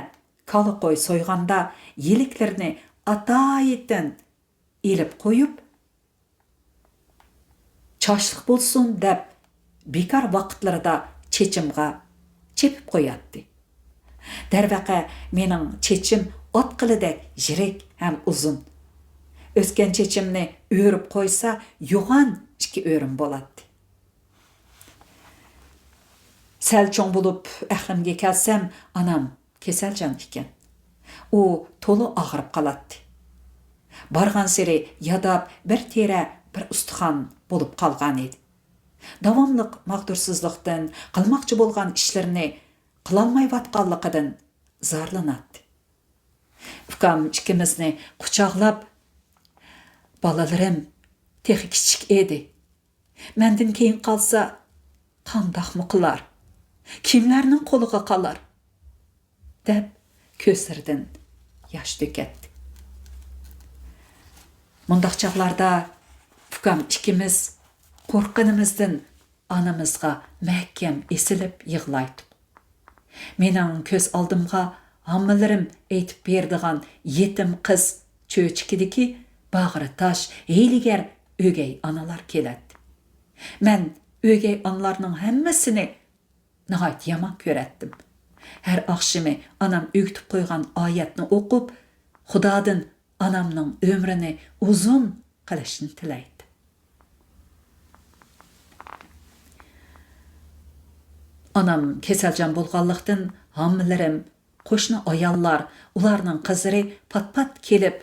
كالا قوي سويغاندا يىلىكلىرىنى ئاتايىتىن ئېلىپ قويۇپ، چاچلىق بولسۇن دەپ، بىكار ۋاقىتلىرىدا چېچىمغا چېپىپ قوياتتى. دەرۋەقە، مېنىڭ چېچىم ئات قىلىدەك يىرىك ھەم ئۇزۇن. ئۆسكەن چېچىمنى ئۆرۈپ قويسا، يوغان ئىككى ئۆرۈم بولاتتى. سەل چوڭ بولۇپ ئەقلىمگە كەلسەم، ئانام كېسەلجان ئىكەن. ئۇ تولا ئاغرىپ قالاتتى. بارغانسېرى ياداپ، بىر تېرە، بىر ئۇستىخان بولۇپ قالغانىدى. داۋاملىق ماغدۇرسىزلىقتىن، قىلماقچى بولغان ئىشلىرىنى قىلالمايۋاتقانلىقىدىن زارلىناتتى. ئۇكام ئىككىمىزنى قۇچاقلاپ، «بالىلىرىم تېخى كىچىك ئىدى. مەندىن كېيىن قالسا، قانداقمۇ قىلار؟ كىملەرنىڭ قولىغا قالار؟» دەپ، كۆزلىرىدىن ياش تۆكەتتى. مۇنداق چاغلاردا ئۇكام ئىككىمىز قورققىنىمىزدىن ئانىمىزغا مەھكەم ئېسىلىپ يىغلايتتۇق. مېنىڭ كۆز ئالدىمغا ھاممىلىرىم ئېيتىپ بېرىدىغان يېتىم قىز چۆچىكىدىكى باغرى تاش، ھىيلىگەر ئۆگەي ئانىلار كېلەتتى. مەن ئۆگەي ئانىلارنىڭ ھەممىسىنى ناھايىتى يامان كۆرەتتىم. ھەر ئاخشىمى ئانام ئۆگىتىپ قويغان ئايەتنى ئوقۇپ، خۇدادىن ئانامنىڭ ئۆمرىنى ئۇزۇن قىلىشنى تىلەيتتىم. ئانام كېسەلجان بولغانلىقتىن، ھاممىلىرىم، قوشنا ئاياللار، ئۇلارنىڭ قىزلىرى پات-پات كېلىپ،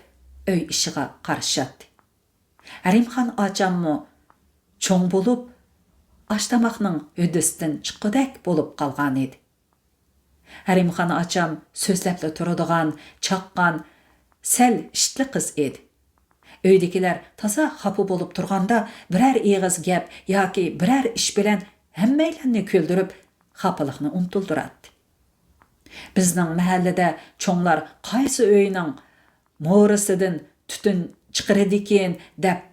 ئۆي ئىشىغا قارىشاتتى. ھەرىمخان ئاچاممۇ چوڭ بولۇپ، ئاش-تاماقنىڭ ھۆددىسىدىن چىققۇدەك بولۇپ قالغانىدى. ھەرىمخان ئاچام سۆزلەپلا تۇرىدىغان، چاققان، سەل ئىشتىلى قىز ئىدى. ئۆيدىكىلەر تازا خاپا بولۇپ تۇرغاندا، بىرەر ئېغىز گەپ ياكى بىرەر ئىش بىلەن ھەممەيلەننى كۈلدۈرۈپ، خاپىلىقنى ئۇنتۇلدۇراتتى. بىزنىڭ مەھەللىدە چوڭلار قايسى ئۆينىڭ مورىسىدىن تۈتۈن چىقىرىدىكىن دەپ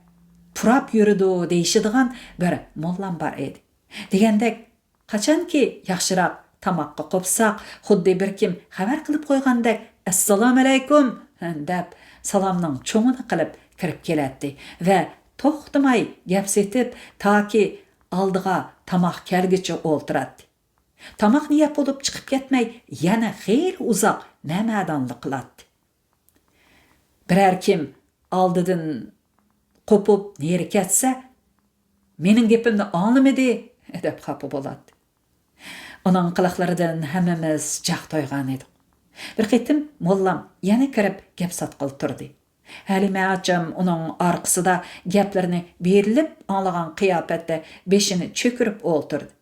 پۇراپ يۈرىدۇ دېيىشىدىغان بىر موللام بار ئىدى. دېگەندەك، قاچانكى ياخشىراق تاماققا قوپساق، خۇددى بىر كىم خەۋەر قىلىپ قويغاندەك، «ئەسسالامۇئەلەيكۇم» دەپ، سالامنىڭ چوڭىنى قىلىپ كىرىپ كېلەتتى ۋە توختىماي گەپ سېتىپ، تاكى ئالدىغا تاماق كەلگۈچە ئولتۇراتتى. تاماقنى يەپ بولۇپ چىقىپ كەتمەي، يەنە خېلى ئۇزاق نەمەدانلىق قىلاتتى. بىرەر كىم ئالدىدىن قوپۇپ نېرى كەتسە، «مېنىڭ گېپىمنى ئاڭلىمىدى» دەپ خاپا بولاتتى. ئۇنىڭ قىلىقلىرىدىن ھەممىمىز جاق تويغان ئىدۇق. بىر قېتىم موللام يەنە كىرىپ گەپ ساتقىلى تۇردى. ھەلىمە ئاچام ئۇنىڭ ئارقىسىدا گەپلىرىنى بېرىلىپ ئاڭلىغان قىياپەتتە بېشىنى چۆكۈرۈپ ئولتۇردى.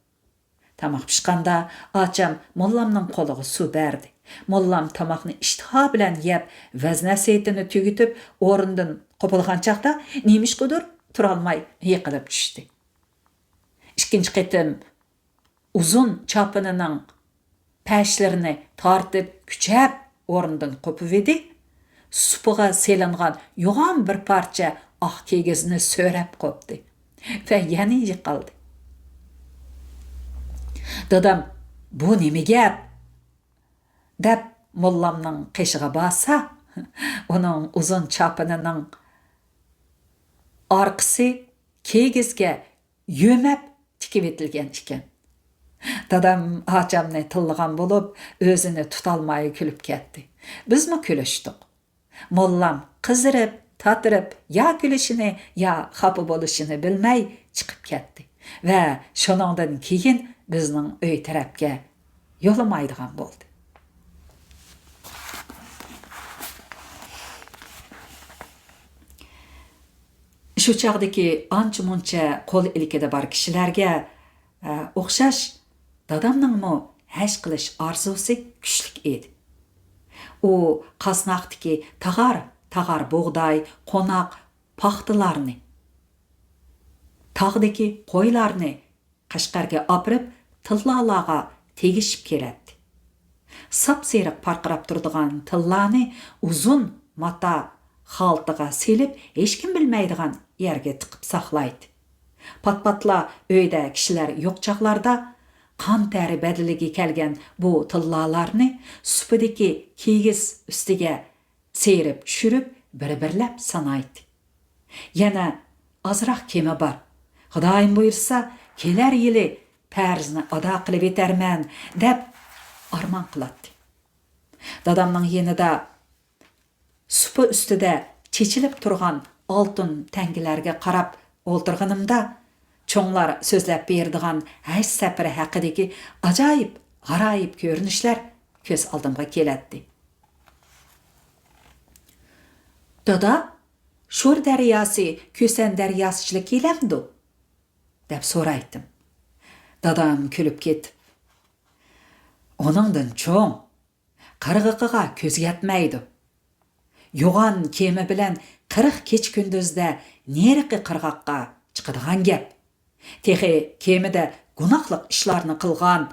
تاماق پىشقاندا ئاچام موللامنىڭ قولىغا سۇ بەردى. موللام تاماقنى ئىشتىها بىلەن يەپ، ۋەز-نەسىھىتىنى تۈگىتىپ، ئورنىدىن قوپۇلغان چاغدا نېمىشقىدۇر تۇرالماي يىقىلىپ چۈشتى. ئىككىنچى قېتىم ئۇزۇن چاپىنىنىڭ پەشلىرىنى تارتىپ كۈچەپ ئورنىدىن قوپۇۋىدى. سۇپىغا سېلىنغان يوغان بىر پارچە ئاق كىگىزنى سۆرەپ قوپتى ۋە يەنە يىقىلدى. دادام، «بۇ نېمە گەپ؟» دەپ موللامنىڭ قېشىغا بارسا، ئۇنىڭ ئۇزۇن چاپىنىنىڭ ئارقىسى كىگىزگە يۆمەپ تىكىۋېتىلگەن ئىكەن. دادام ئاچامنى تىللىغان بولۇپ، ئۆزىنى تۇتالماي كۈلۈپ كەتتى. بىزمۇ كۈلۈشتۇق. موللام قىزىرىپ، تاتىرىپ، يا كۈلۈشىنى، يا خاپا بولۇشىنى بىلمەي چىقىپ كەتتى ۋە شۇنىڭدىن كېيىن بىزنىڭ ئۆي تەرەپكە يولىمايدىغان بولدى. شۇ چاغدىكى ئانچە-مۇنچە قول ئىلكىدە بار كىشىلەرگە، ئە، ئوخشاش، دادامنىڭمۇ ھەش قىلىش ئارزۇسى كۈچلۈك ئىدى. ئۇ قازناقتىكى تاغار-تاغار بۇغداي، قوناق، پاختىلارنى، تاغدىكى قويلارنى قەشقەرگە ئاپىرىپ، تىللالارغا تېگىشىپ كېلەتتى. ساپسېرىق پارقىراپ تۇرىدىغان تىللانى ئۇزۇن ماتا خالتىغا سېلىپ، ھېچكىم بىلمەيدىغان يەرگە تىقىپ ساقلايتتى. پات-پاتلا ئۆيدە كىشىلەر يوق چاغلاردا قان تەرى بەدىلىگە كەلگەن بۇ تىللالارنى سۇپىدىكى كىگىز ئۈستىگە سىيرىپ چۈشۈرۈپ، بىر-بىرلەپ سانايتتى. يەنە ئازراق كېمى بار. خۇدايىم بۇيرۇسا، كېلەر يىلى پەرىزنى ئادا قىلىۋېتەرمەن، دەپ ئارمان قىلاتتى. دادامنىڭ يېنىدا سۇپا ئۈستىدە چېچىلىپ تۇرغان ئالتۇن تەڭگىلەرگە قاراپ ئولتۇرغىنىمدا، چوڭلار سۆزلەپ بېرىدىغان ھەج سەپىرى ھەققىدىكى ئاجايىپ، غارايىپ كۆرۈنۈشلەر كۆز ئالدىمغا كېلەتتى. «دادا، شور دەرياسى كۈسەن دەرياسىچىلا كېلەمدۇ؟» دەپ سورايتتىم. دادام كۈلۈپ كېتىپ، «ئۇنىڭدىن چوڭ، قىرغىقىغا كۆز يەتمەيدۇ. يوغان كېمە بىلەن قىرىق كېچە-كۈندۈزدە نېرىقى قىرغاققا چىقىدىغان گەپ. تېخى كېمىدە گۇناھلىق ئىشلارنى قىلغان،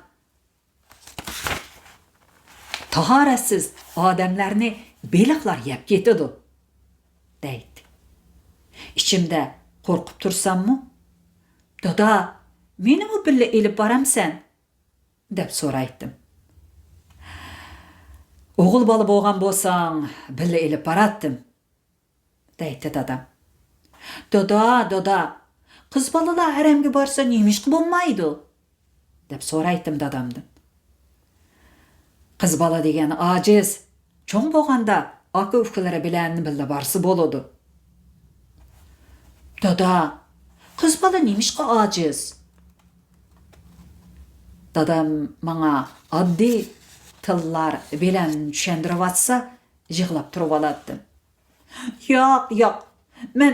تاھارەتسىز ئادەملەرنى بېلىقلار يەپ كېتىدۇ» دەيتتى. ئىچىمدە قورقۇپ تۇرساممۇ، «دادا، مېنىمۇ بىللە ئېلىپ بارامسەن؟» دەپ سورايتتىم. «ئوغۇل بالا بولغان بولساڭ، بىللە ئېلىپ باراتتىم» دەيتتى دادام. «دادا، دادا، قىز بالىلار ھەرەمگە بارسا نېمىشقا بولمايدۇ؟» دەپ سورايتتىم دادامدىن. «قىز بالا دېگەن ئاجىز، چوڭ بولغاندا ئاكا-ئۇكىلىرى بىلەن بىللە بارسا بولىدۇ.» «دادا، قىز بالا نېمىشقا ئاجىز؟» دادام ماڭا ئاددىي تىللار بىلەن چۈشەندۈرۈۋاتسا، يىغلاپ تۇرۇۋالاتتىم. «ياق، ياق، مەن،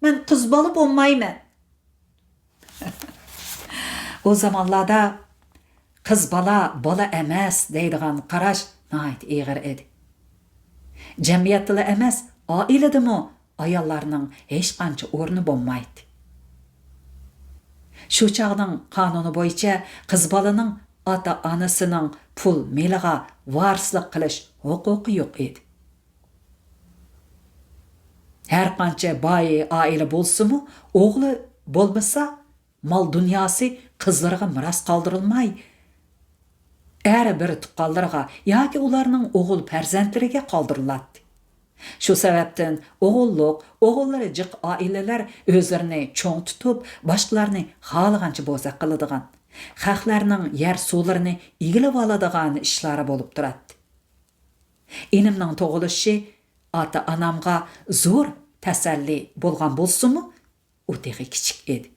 مەن قىز بالا بولمايمەن.» ئۇ زامانلاردا «قىز بالا بالا ئەمەس» دەيدىغان قاراش ناھايىتى ئېغىر ئىدى. جەمئىيەتتىلا ئەمەس، ئائىلىدىمۇ ئاياللارنىڭ ھېچقانچە ئورنى بولمايتتى. شۇ چاغنىڭ قانۇنى بويىچە قىز بالىنىڭ ئاتا-ئانىسىنىڭ پۇل مېلىغا ۋارىسلىق قىلىش ھوقۇقى يوق ئىدى. ھەرقانچە باي ئائىلە بولسىمۇ، ئوغلى بولمىسا، مال-دۇنياسى قىزلىرىغا مىراس قالدۇرۇلماي، ئەر بىر تۇغقانلىرىغا ياكى ئۇلارنىڭ ئوغۇل پەرزەنتلىرىگە قالدۇرۇلاتتى. شۇ سەۋەبتىن ئوغۇللۇق، ئوغۇللىرى جىق ئائىلىلەر ئۆزلىرىنى چوڭ تۇتۇپ، باشقىلارنى خالىغانچە بوزەك قىلىدىغان، خەقلەرنىڭ يەر-سۇلىرىنى ئىگىلىۋالىدىغان ئىشلارى بولۇپ تۇراتتى. ئىنىمنىڭ تۇغۇلۇشى ئاتا-ئانامغا زور تەسەللى بولغان بولسىمۇ، ئۇ تېخى كىچىك ئىدى.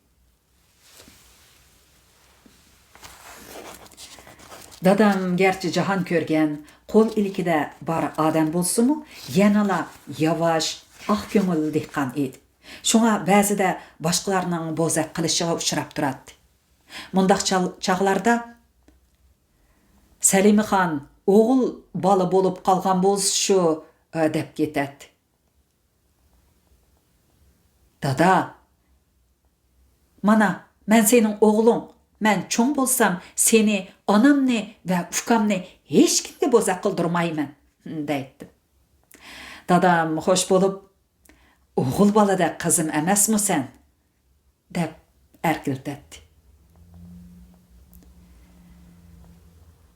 دادام گەرچە جاھان كۆرگەن، قول ئىلكىدە بار ئادەم بولسىمۇ، يەنىلا ياۋاش، ئاق كۆڭۈل دېھقان ئىدى. شۇڭا بەزىدە باشقىلارنىڭ بوزەك قىلىشىغا ئۇچراپ تۇراتتى. مۇنداق چال-، چاغلاردا، «سەلىمىخان ئوغۇل بالا بولۇپ قالغان بولسا شۇ»، دەپ كېتەتتى. «دادا، مانا، مەن سېنىڭ ئوغلۇڭ. مەن چوڭ بولسام، سېنى، ئانامنى ۋە ئۇكامنى ھېچكىمگە بوزەك قىلدۇرمايمەن»، دەيتتىم. دادام خوش بولۇپ، «ئوغۇل بالىدەك قىزىم ئەمەسمۇ سەن؟» دەپ ئەركىلىتەتتى.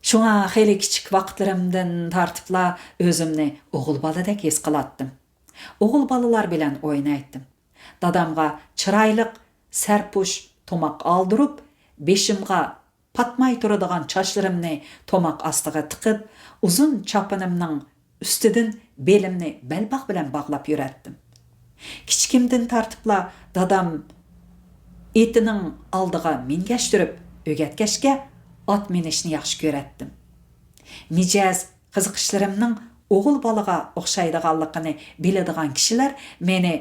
شۇڭا خېلى كىچىك ۋاقىتلىرىمدىن تارتىپلا ئۆزۈمنى ئوغۇل بالىدەك ھېس قىلاتتىم. ئوغۇل بالىلار بىلەن ئوينايتتىم. دادامغا چىرايلىق سەرپۇش تۇماق ئالدۇرۇپ، بېشىمغا پاتماي تۇرىدىغان چاچلىرىمنى تۇماق ئاستىغا تىقىپ، ئۇزۇن چاپىنىمنىڭ ئۈستىدىن بېلىمنى بەلباغ بىلەن باغلاپ يۈرەتتىم. كىچىكىمدىن تارتىپلا دادام ئېتىنىڭ ئالدىغا مىنگەشتۈرۈپ ئۆگەتكەچكە، ئات مىنىشنى ياخشى كۆرەتتىم. مىجەز، قىزىقىشلىرىمنىڭ ئوغۇل بالىغا ئوخشايدىغانلىقىنى بىلىدىغان كىشىلەر مېنى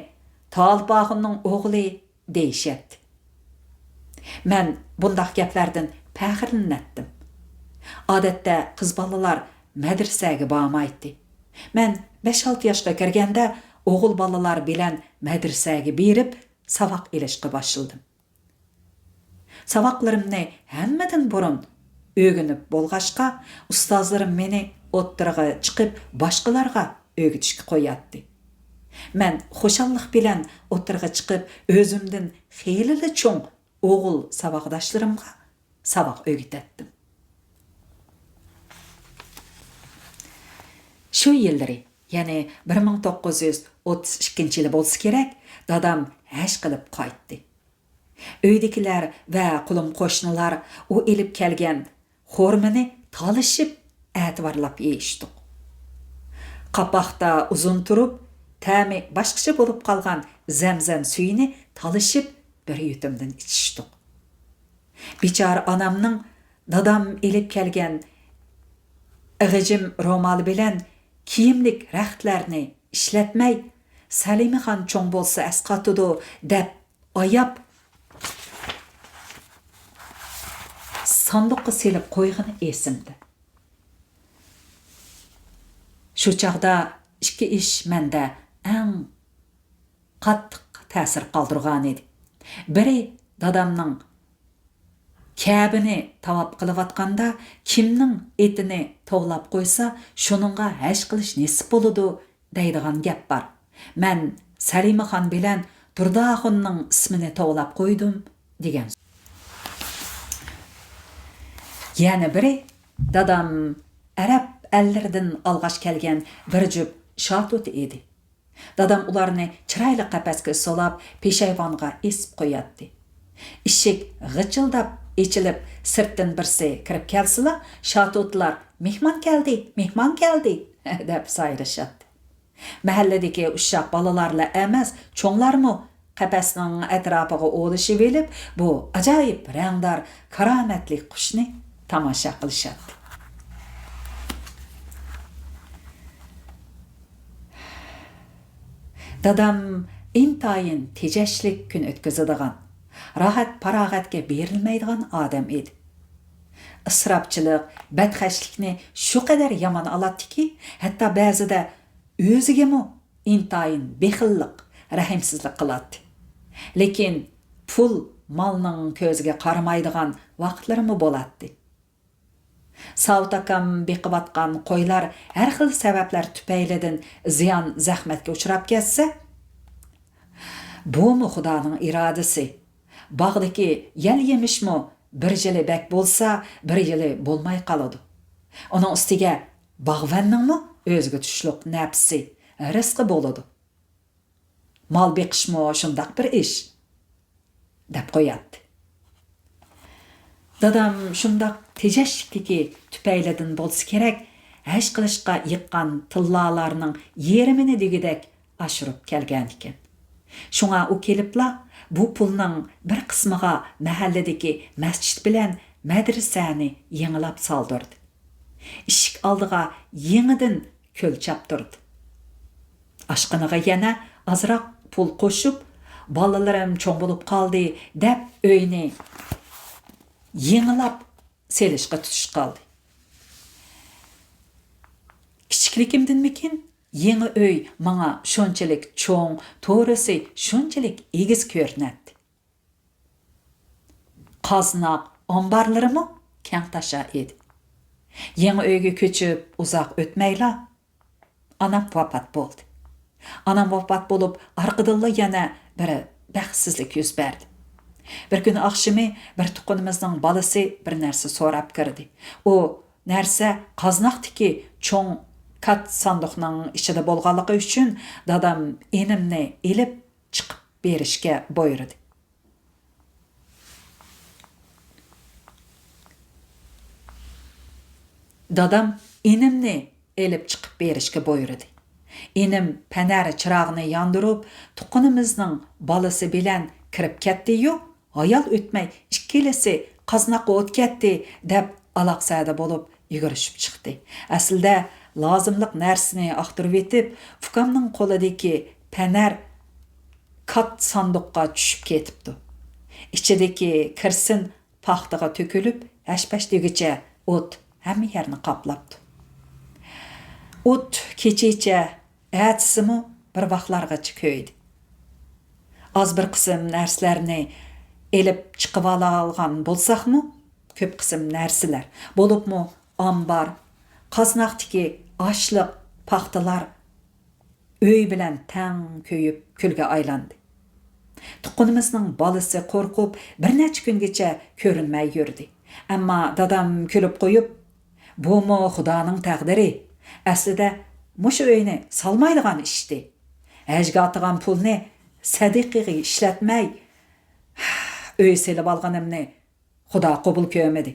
«تالىپ ئاخۇننىڭ ئوغلى» دېيىشەتتى. مەن بۇنداق گەپلەردىن پەخىرلىنەتتىم. ئادەتتە قىز بالىلار مەدرىسەگە بارمايتتى. مەن بەش-ئالتە ياشقا كىرگەندە ئوغۇل بالىلار بىلەن مەدرىسەگە بېرىپ ساۋاق ئېلىشقا باشلىدىم. ساۋاقلىرىمنى ھەممىدىن بۇرۇن ئۆگىنىپ بولغاچقا، ئۇستازلىرىم مېنى ئوتتۇرىغا چىقىپ باشقىلارغا ئۆگىتىشكە قوياتتى. مەن خۇشاللىق بىلەن ئوتتۇرىغا چىقىپ، ئۆزۈمدىن خېلىلا چوڭ ئوغۇل ساۋاقداشلىرىمغا ساۋاق ئۆگىتەتتىم. شۇ يىللىرى، يەنى بىر مىڭ توققۇز يۈز ئوتتۇز ئىككىنچى يىلى بولسا كېرەك، دادام ھەج قىلىپ قايتتى. ئۆيدىكىلەر ۋە قولۇم-قوشنىلار ئۇ ئېلىپ كەلگەن خورمىنى تالىشىپ، ئەتىۋارلاپ يېيىشتۇق. قاپاقتا ئۇزۇن تۇرۇپ، تەمى باشقىچە بولۇپ قالغان زەمزەم سۈيىنى تالىشىپ، بىر يۇتۇمدىن ئىچىشتۇق. بىچارە ئانامنىڭ دادام ئېلىپ كەلگەن ئېغىجىم رومالى بىلەن كىيىملىك رەختلەرنى ئىشلەتمەي، «سەلىمىخان چوڭ بولسا ئەسقاتىدۇ» دەپ ئاياپ، ساندۇققا سېلىپ قويغىنى ئېسىمدە. شۇ چاغدا ئىككى ئىش مەندە ئەڭ قاتتىق تەسىر قالدۇرغانىدى. بىرى، دادامنىڭ كەبىنى تاۋاپ قىلىۋاتقاندا، «كىمنىڭ ئېتىنى توۋلاپ قويسا، شۇنىڭغا ھەج قىلىش نېسىپ بولىدۇ» دەيدىغان گەپ بار. «مەن سەلىمىخان بىلەن دۇرداخۇننىڭ ئىسمىنى توۋلاپ قويدۇم» دېگەن. يەنە بىرى، دادام ئەرەب ئەللىرىدىن ئالغاچ كەلگەن بىر جۈپ شاتۇتى ئىدى. دادام ئۇلارنى چىرايلىق قەپەسكە سولاپ، پېشايۋانغا ئېسىپ قوياتتى. ئىشىك غىچىلداپ ئېچىلىپ، سىرتتىن بىرسى كىرىپ كەلسىلا، شاتۇتلار «مېھمان كەلدى، مېھمان كەلدى» دەپ سايرىشاتتى. مەھەللىدىكى ئۇششاق بالىلارلا ئەمەس، چوڭلارمۇ قەپەسنىڭ ئەتراپىغا ئولىشىۋېلىپ، بۇ ئاجايىپ رەڭدار كارامەتلىك قۇشنى تاماشا قىلىشاتتى. دادام ئىنتايىن تېجەشلىك كۈن ئۆتكۈزىدىغان، راھەت-پاراغەتكە بېرىلمەيدىغان ئادەم ئىدى. ئىسراپچىلىق، بەدخەجلىكنى شۇ قەدەر يامان ئالاتتىكى، ھەتتا بەزىدە ئۆزىگىمۇ ئىنتايىن بېخىللىق، رەھىمسىزلىك قىلاتتى. لېكىن پۇل مالنىڭ كۆزىگە قارىمايدىغان ۋاقىتلىرىمۇ بولاتتى. ساۋۇت ئاكام بېقىۋاتقان قويلار ھەر خىل سەۋەبلەر تۈپەيلىدىن زىيان-زەخمەتكە ئۇچراپ كەتسە، بۇمۇ خۇدانىڭ ئىرادىسى. باغدىكى يەل-يېمىشمۇ بىر يىلى بەك بولسا، بىر يىلى بولماي قالىدۇ. ئۇنىڭ ئۈستىگە باغۋەننىڭمۇ ئۆزىگە تۇشلۇق نەپسى، رىزقى بولىدۇ. «مال بېقىشمۇ شۇنداق بىر ئىش» دەپ قوياتتى. دادام شۇنداق تېجەشلىكلىكى تۈپەيلىدىن بولسا كېرەك، ھەج قىلىشقا يىغقان تىللالارنىڭ يېرىمىنى دېگۈدەك ئاشۇرۇپ كەلگەنىكەن. شۇڭا ئۇ كېلىپلا بۇ پۇلنىڭ بىر قىسمىغا مەھەللىدىكى مەسچىت بىلەن مەدرىسەنى يېڭىلاپ سالدۇردى. ئىشىك ئالدىغا يېڭىدىن كۆل چاپتۇردى. ئاشخانىغا يەنە ئازراق پۇل قوشۇپ، «بالىلىرىم چوڭ بولۇپ قالدى» دەپ، ئۆينى يېڭىلاپ سېلىشقا تۇتۇش قالدى. كىچىكلىكىمدىنمىكىن، يېڭى ئۆي ماڭا شۇنچىلىك چوڭ، تورۇسى شۇنچىلىك ئېگىز كۆرۈنەتتى. قازناق ئامبارلىرىمۇ كەڭتاشا ئىدى. يېڭى ئۆيگە كۆچۈپ ئۇزاق ئۆتمەيلا، ئانام ۋاپات بولدى. ئانام ۋاپات بولۇپ، ئارقىدىنلا يەنە بىر بەختسىزلىك يۈز بەردى. بىر كۈنى ئاخشىمى بىر تۇغقىنىمىزنىڭ بالىسى بىر نەرسە سوراپ كىردى. ئۇ نەرسە قازناقتىكى چوڭ كات ساندۇقنىڭ ئىچىدە بولغانلىقى ئۈچۈن، دادام ئىنىمنى ئېلىپ چىقىپ بېرىشكە بۇيرۇدى. دادام ئىنىمنى ئېلىپ چىقىپ بېرىشكە بۇيرۇدى. ئىنىم پەنەر چىراغنى ياندۇرۇپ، تۇغقىنىمىزنىڭ بالىسى بىلەن كىرىپ كەتتى-يۇ، ھايال ئۆتمەي ئىككىلىسى «قازناققا ئوت كەتتى» دەپ ئالاقسەدە بولۇپ يۈگۈرۈشۈپ چىقتى. ئەسلىدە لازىملىق نەرسىنى ئاختۇرۇۋېتىپ، ئۇكامنىڭ قولىدىكى پەنەر كات ساندۇققا چۈشۈپ كېتىپتۇ. ئىچىدىكى كىرسىن پاختىغا تۆكۈلۈپ، ھەش-پەش دېگۈچە ئوت ھەممە يەرنى قاپلاپتۇ. ئوت كېچىچە، ئەتىسىمۇ بىر ۋاقلارغىچە كۆيدى. ئاز بىر قىسىم نەرسىلەرنى ئېلىپ چىقىۋالالىغان بولساقمۇ، كۆپ قىسىم نەرسىلەر، بولۇپمۇ ئامبار، قازناقتىكى ئاشلىق، پاختىلار ئۆي بىلەن تەڭ كۆيۈپ، كۈلگە ئايلاندى. تۇغقىنىمىزنىڭ بالىسى قورقۇپ، بىر نەچچە كۈنگىچە كۆرۈنمەي يۈردى. ئەمما دادام كۈلۈپ قويۇپ، «بۇمۇ خۇدانىڭ تەقدىرى. ئەسلىدە مۇشۇ ئۆينى سالمايدىغان ئىشتى. ھەجگە ئاتىغان پۇلنى سەدىقىگە ئىشلەتمەي، ئۆي سېلىۋالغىنىمنى خۇدا قوبۇل كۆرمىدى.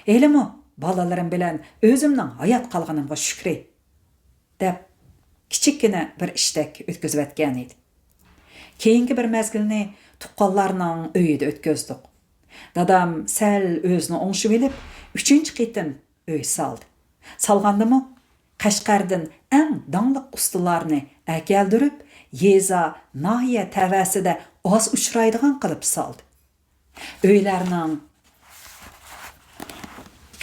ھېلىمۇ بالىلىرىم بىلەن ئۆزۈمنىڭ ھايات قالغىنىمغا شۈكرى» دەپ، كىچىككىنە بىر ئىشتەك ئۆتكۈزۈۋەتكەنىدى. كېيىنكى بىر مەزگىلنى تۇغقانلارنىڭ ئۆيىدە ئۆتكۈزدۇق. دادام سەل ئۆزىنى ئوڭشىۋېلىپ، ئۈچىنچى قېتىم ئۆي سالدى. سالغاندىمۇ قەشقەردىن ئەڭ داڭلىق ئۇستىلارنى ئەكەلدۈرۈپ، يېزا، ناھىيە تەۋەسىدە ئاز ئۇچرايدىغان قىلىپ سالدى. ئۆيلەرنىڭ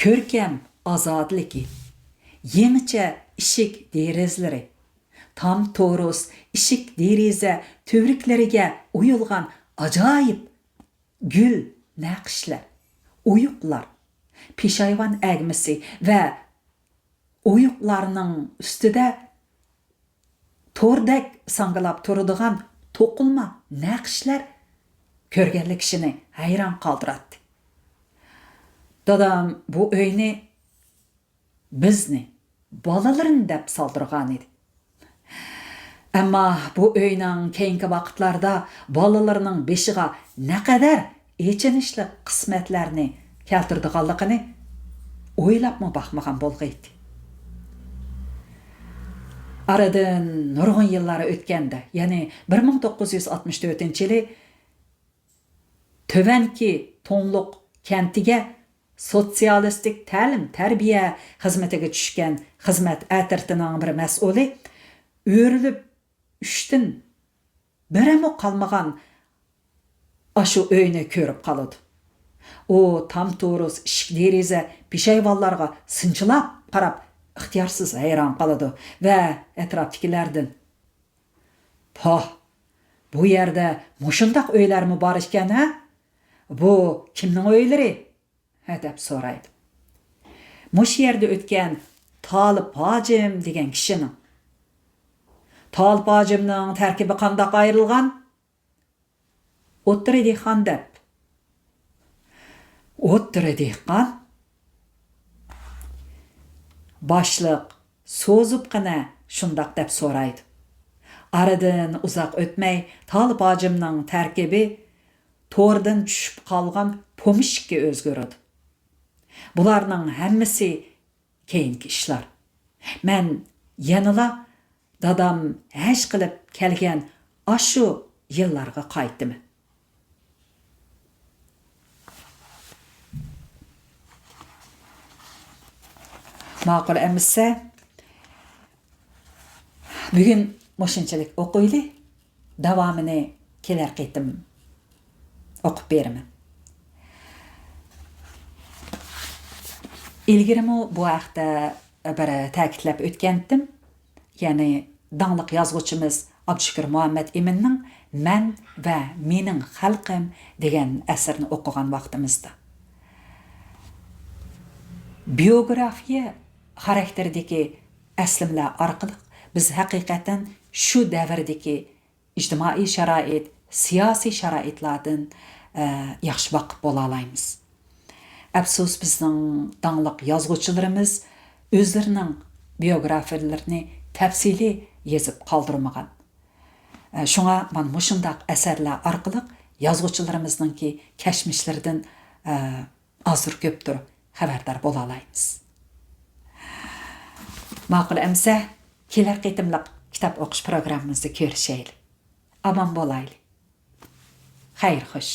كۆركەم ئازادىلىكى، يېڭىچە ئىشىك دېرىزىلىرى، تام تورۇس ئىشىك دېرىزە تۈۋرۈكلىرىگە ئويۇلغان ئاجايىپ گۈل نەقىشلەر، ئويۇقلار، پېشايۋان ئەگمىسى ۋە ئويۇقلارنىڭ ئۈستىدە توردەك ساڭگىلاپ تۇرىدىغان توقۇلما نەقىشلەر كۆرگەنلا كىشىنى ھەيران قالدۇراتتى. دادام بۇ ئۆينى بىزنى، بالىلىرىنى دەپ سالدۇرغانىدى. ئەمما بۇ ئۆينىڭ كېيىنكى ۋاقىتلاردا بالىلىرىنىڭ بېشىغا نەقەدەر ئېچىنىشلىق قىسمەتلەرنى كەلتۈرىدىغانلىقىنى ئويلاپمۇ باقمىغان بولغىيتتى. ئارىدىن نۇرغۇن يىللار ئۆتكەندە، يەنى بىر مىڭ توققۇز يۈز ئاتمىش تۆتىنچى يىلى تۆۋەنكى تۇڭلۇق كەنتىگە سوتسىيالىستىك تەلىم-تەربىيە خىزمىتىگە چۈشكەن خىزمەت ئەترىتىنىڭ بىر مەسئۇلى ئۆرۈلۈپ ئۈچتىن بىرىمۇ قالمىغان ئاشۇ ئۆينى كۆرۈپ قالىدۇ. ئۇ تام-تورۇس ئىشىك-دېرىزە، پېشايۋانلارغا سىنچىلاپ قاراپ، ئىختىيارسىز ھەيران قالىدۇ ۋە ئەتراپتىكىلەردىن، «پاھ، بۇ يەردە مۇشۇنداق ئۆيلەرمۇ بار ئىكەن ھە؟ بۇ كىمنىڭ ئۆيلىرى؟» ھە، دەپ سورايدۇ. مۇشۇ يەردە ئۆتكەن تالىپ ھاجىم دېگەن كىشىنىڭ. تالىپ ھاجىمنىڭ تەركىبى قانداق ئايرىلغان؟ ئوتتۇرا دېھقان دەپ. ئوتتۇرا دېھقان؟ باشلىق سوزۇپ قېنە شۇنداق دەپ سورايدۇ. ئارىدىن ئۇزاق ئۆتمەي تالىپ ھاجىمنىڭ تەركىبى توردىن چۈشۈپ قالغان پومېشچىككە ئۆزگىرىدۇ. بۇلارنىڭ ھەممىسى كېيىنكى ئىشلار. مەن يەنىلا دادام ھەج قىلىپ كەلگەن ئاشۇ يىللارغا قايتىمەن. ماقۇل ئەمىسە، بۈگۈن مۇشۇنچىلىك ئوقۇيلى، داۋامىنى كېلەر قېتىم ئوقۇپ بېرىمەن. ئىلگىرىمۇ بۇ ھەقتە بىر تەكىتلەپ ئۆتكەنتىم. يەنى داڭلىق يازغۇچىمىز ئابدۇشۈكۈر مۇھەممەت ئىمىننىڭ مەن ۋە مېنىڭ خەلقىم دېگەن ئەسىرىنى ئوقۇغان ۋاقتىمىزدا، بىيوگرافىيە خاراكتېرىدىكى ئەسلىمىلەر ئارقىلىق بىز ھەقىقەتەن شۇ دەۋردىكى ئىجتىمائىي شارائىت، سىياسىي شارائىتلاردىن، ئە، ياخشى ۋاقىپ بولالايمىز. ئەپسۇس، بىزنىڭ داڭلىق يازغۇچىلىرىمىز ئۆزلىرىنىڭ بىيوگرافىيەلىرىنى تەپسىلىي يېزىپ قالدۇرمىغان. ئە، شۇڭا مانا مۇشۇنداق ئەسەرلەر ئارقىلىق يازغۇچىلىرىمىزنىڭكى كەچمىشلىرىدىن، ئە، ئازدۇر كۆپتۇر خەۋەردار بولالايمىز. ماقۇل ئەمسە، كېلەر قېتىملىق كىتاب ئوقۇش پروگراممىمىزدا كۆرۈشەيلى. ئامان بولايلى. خەير خوش.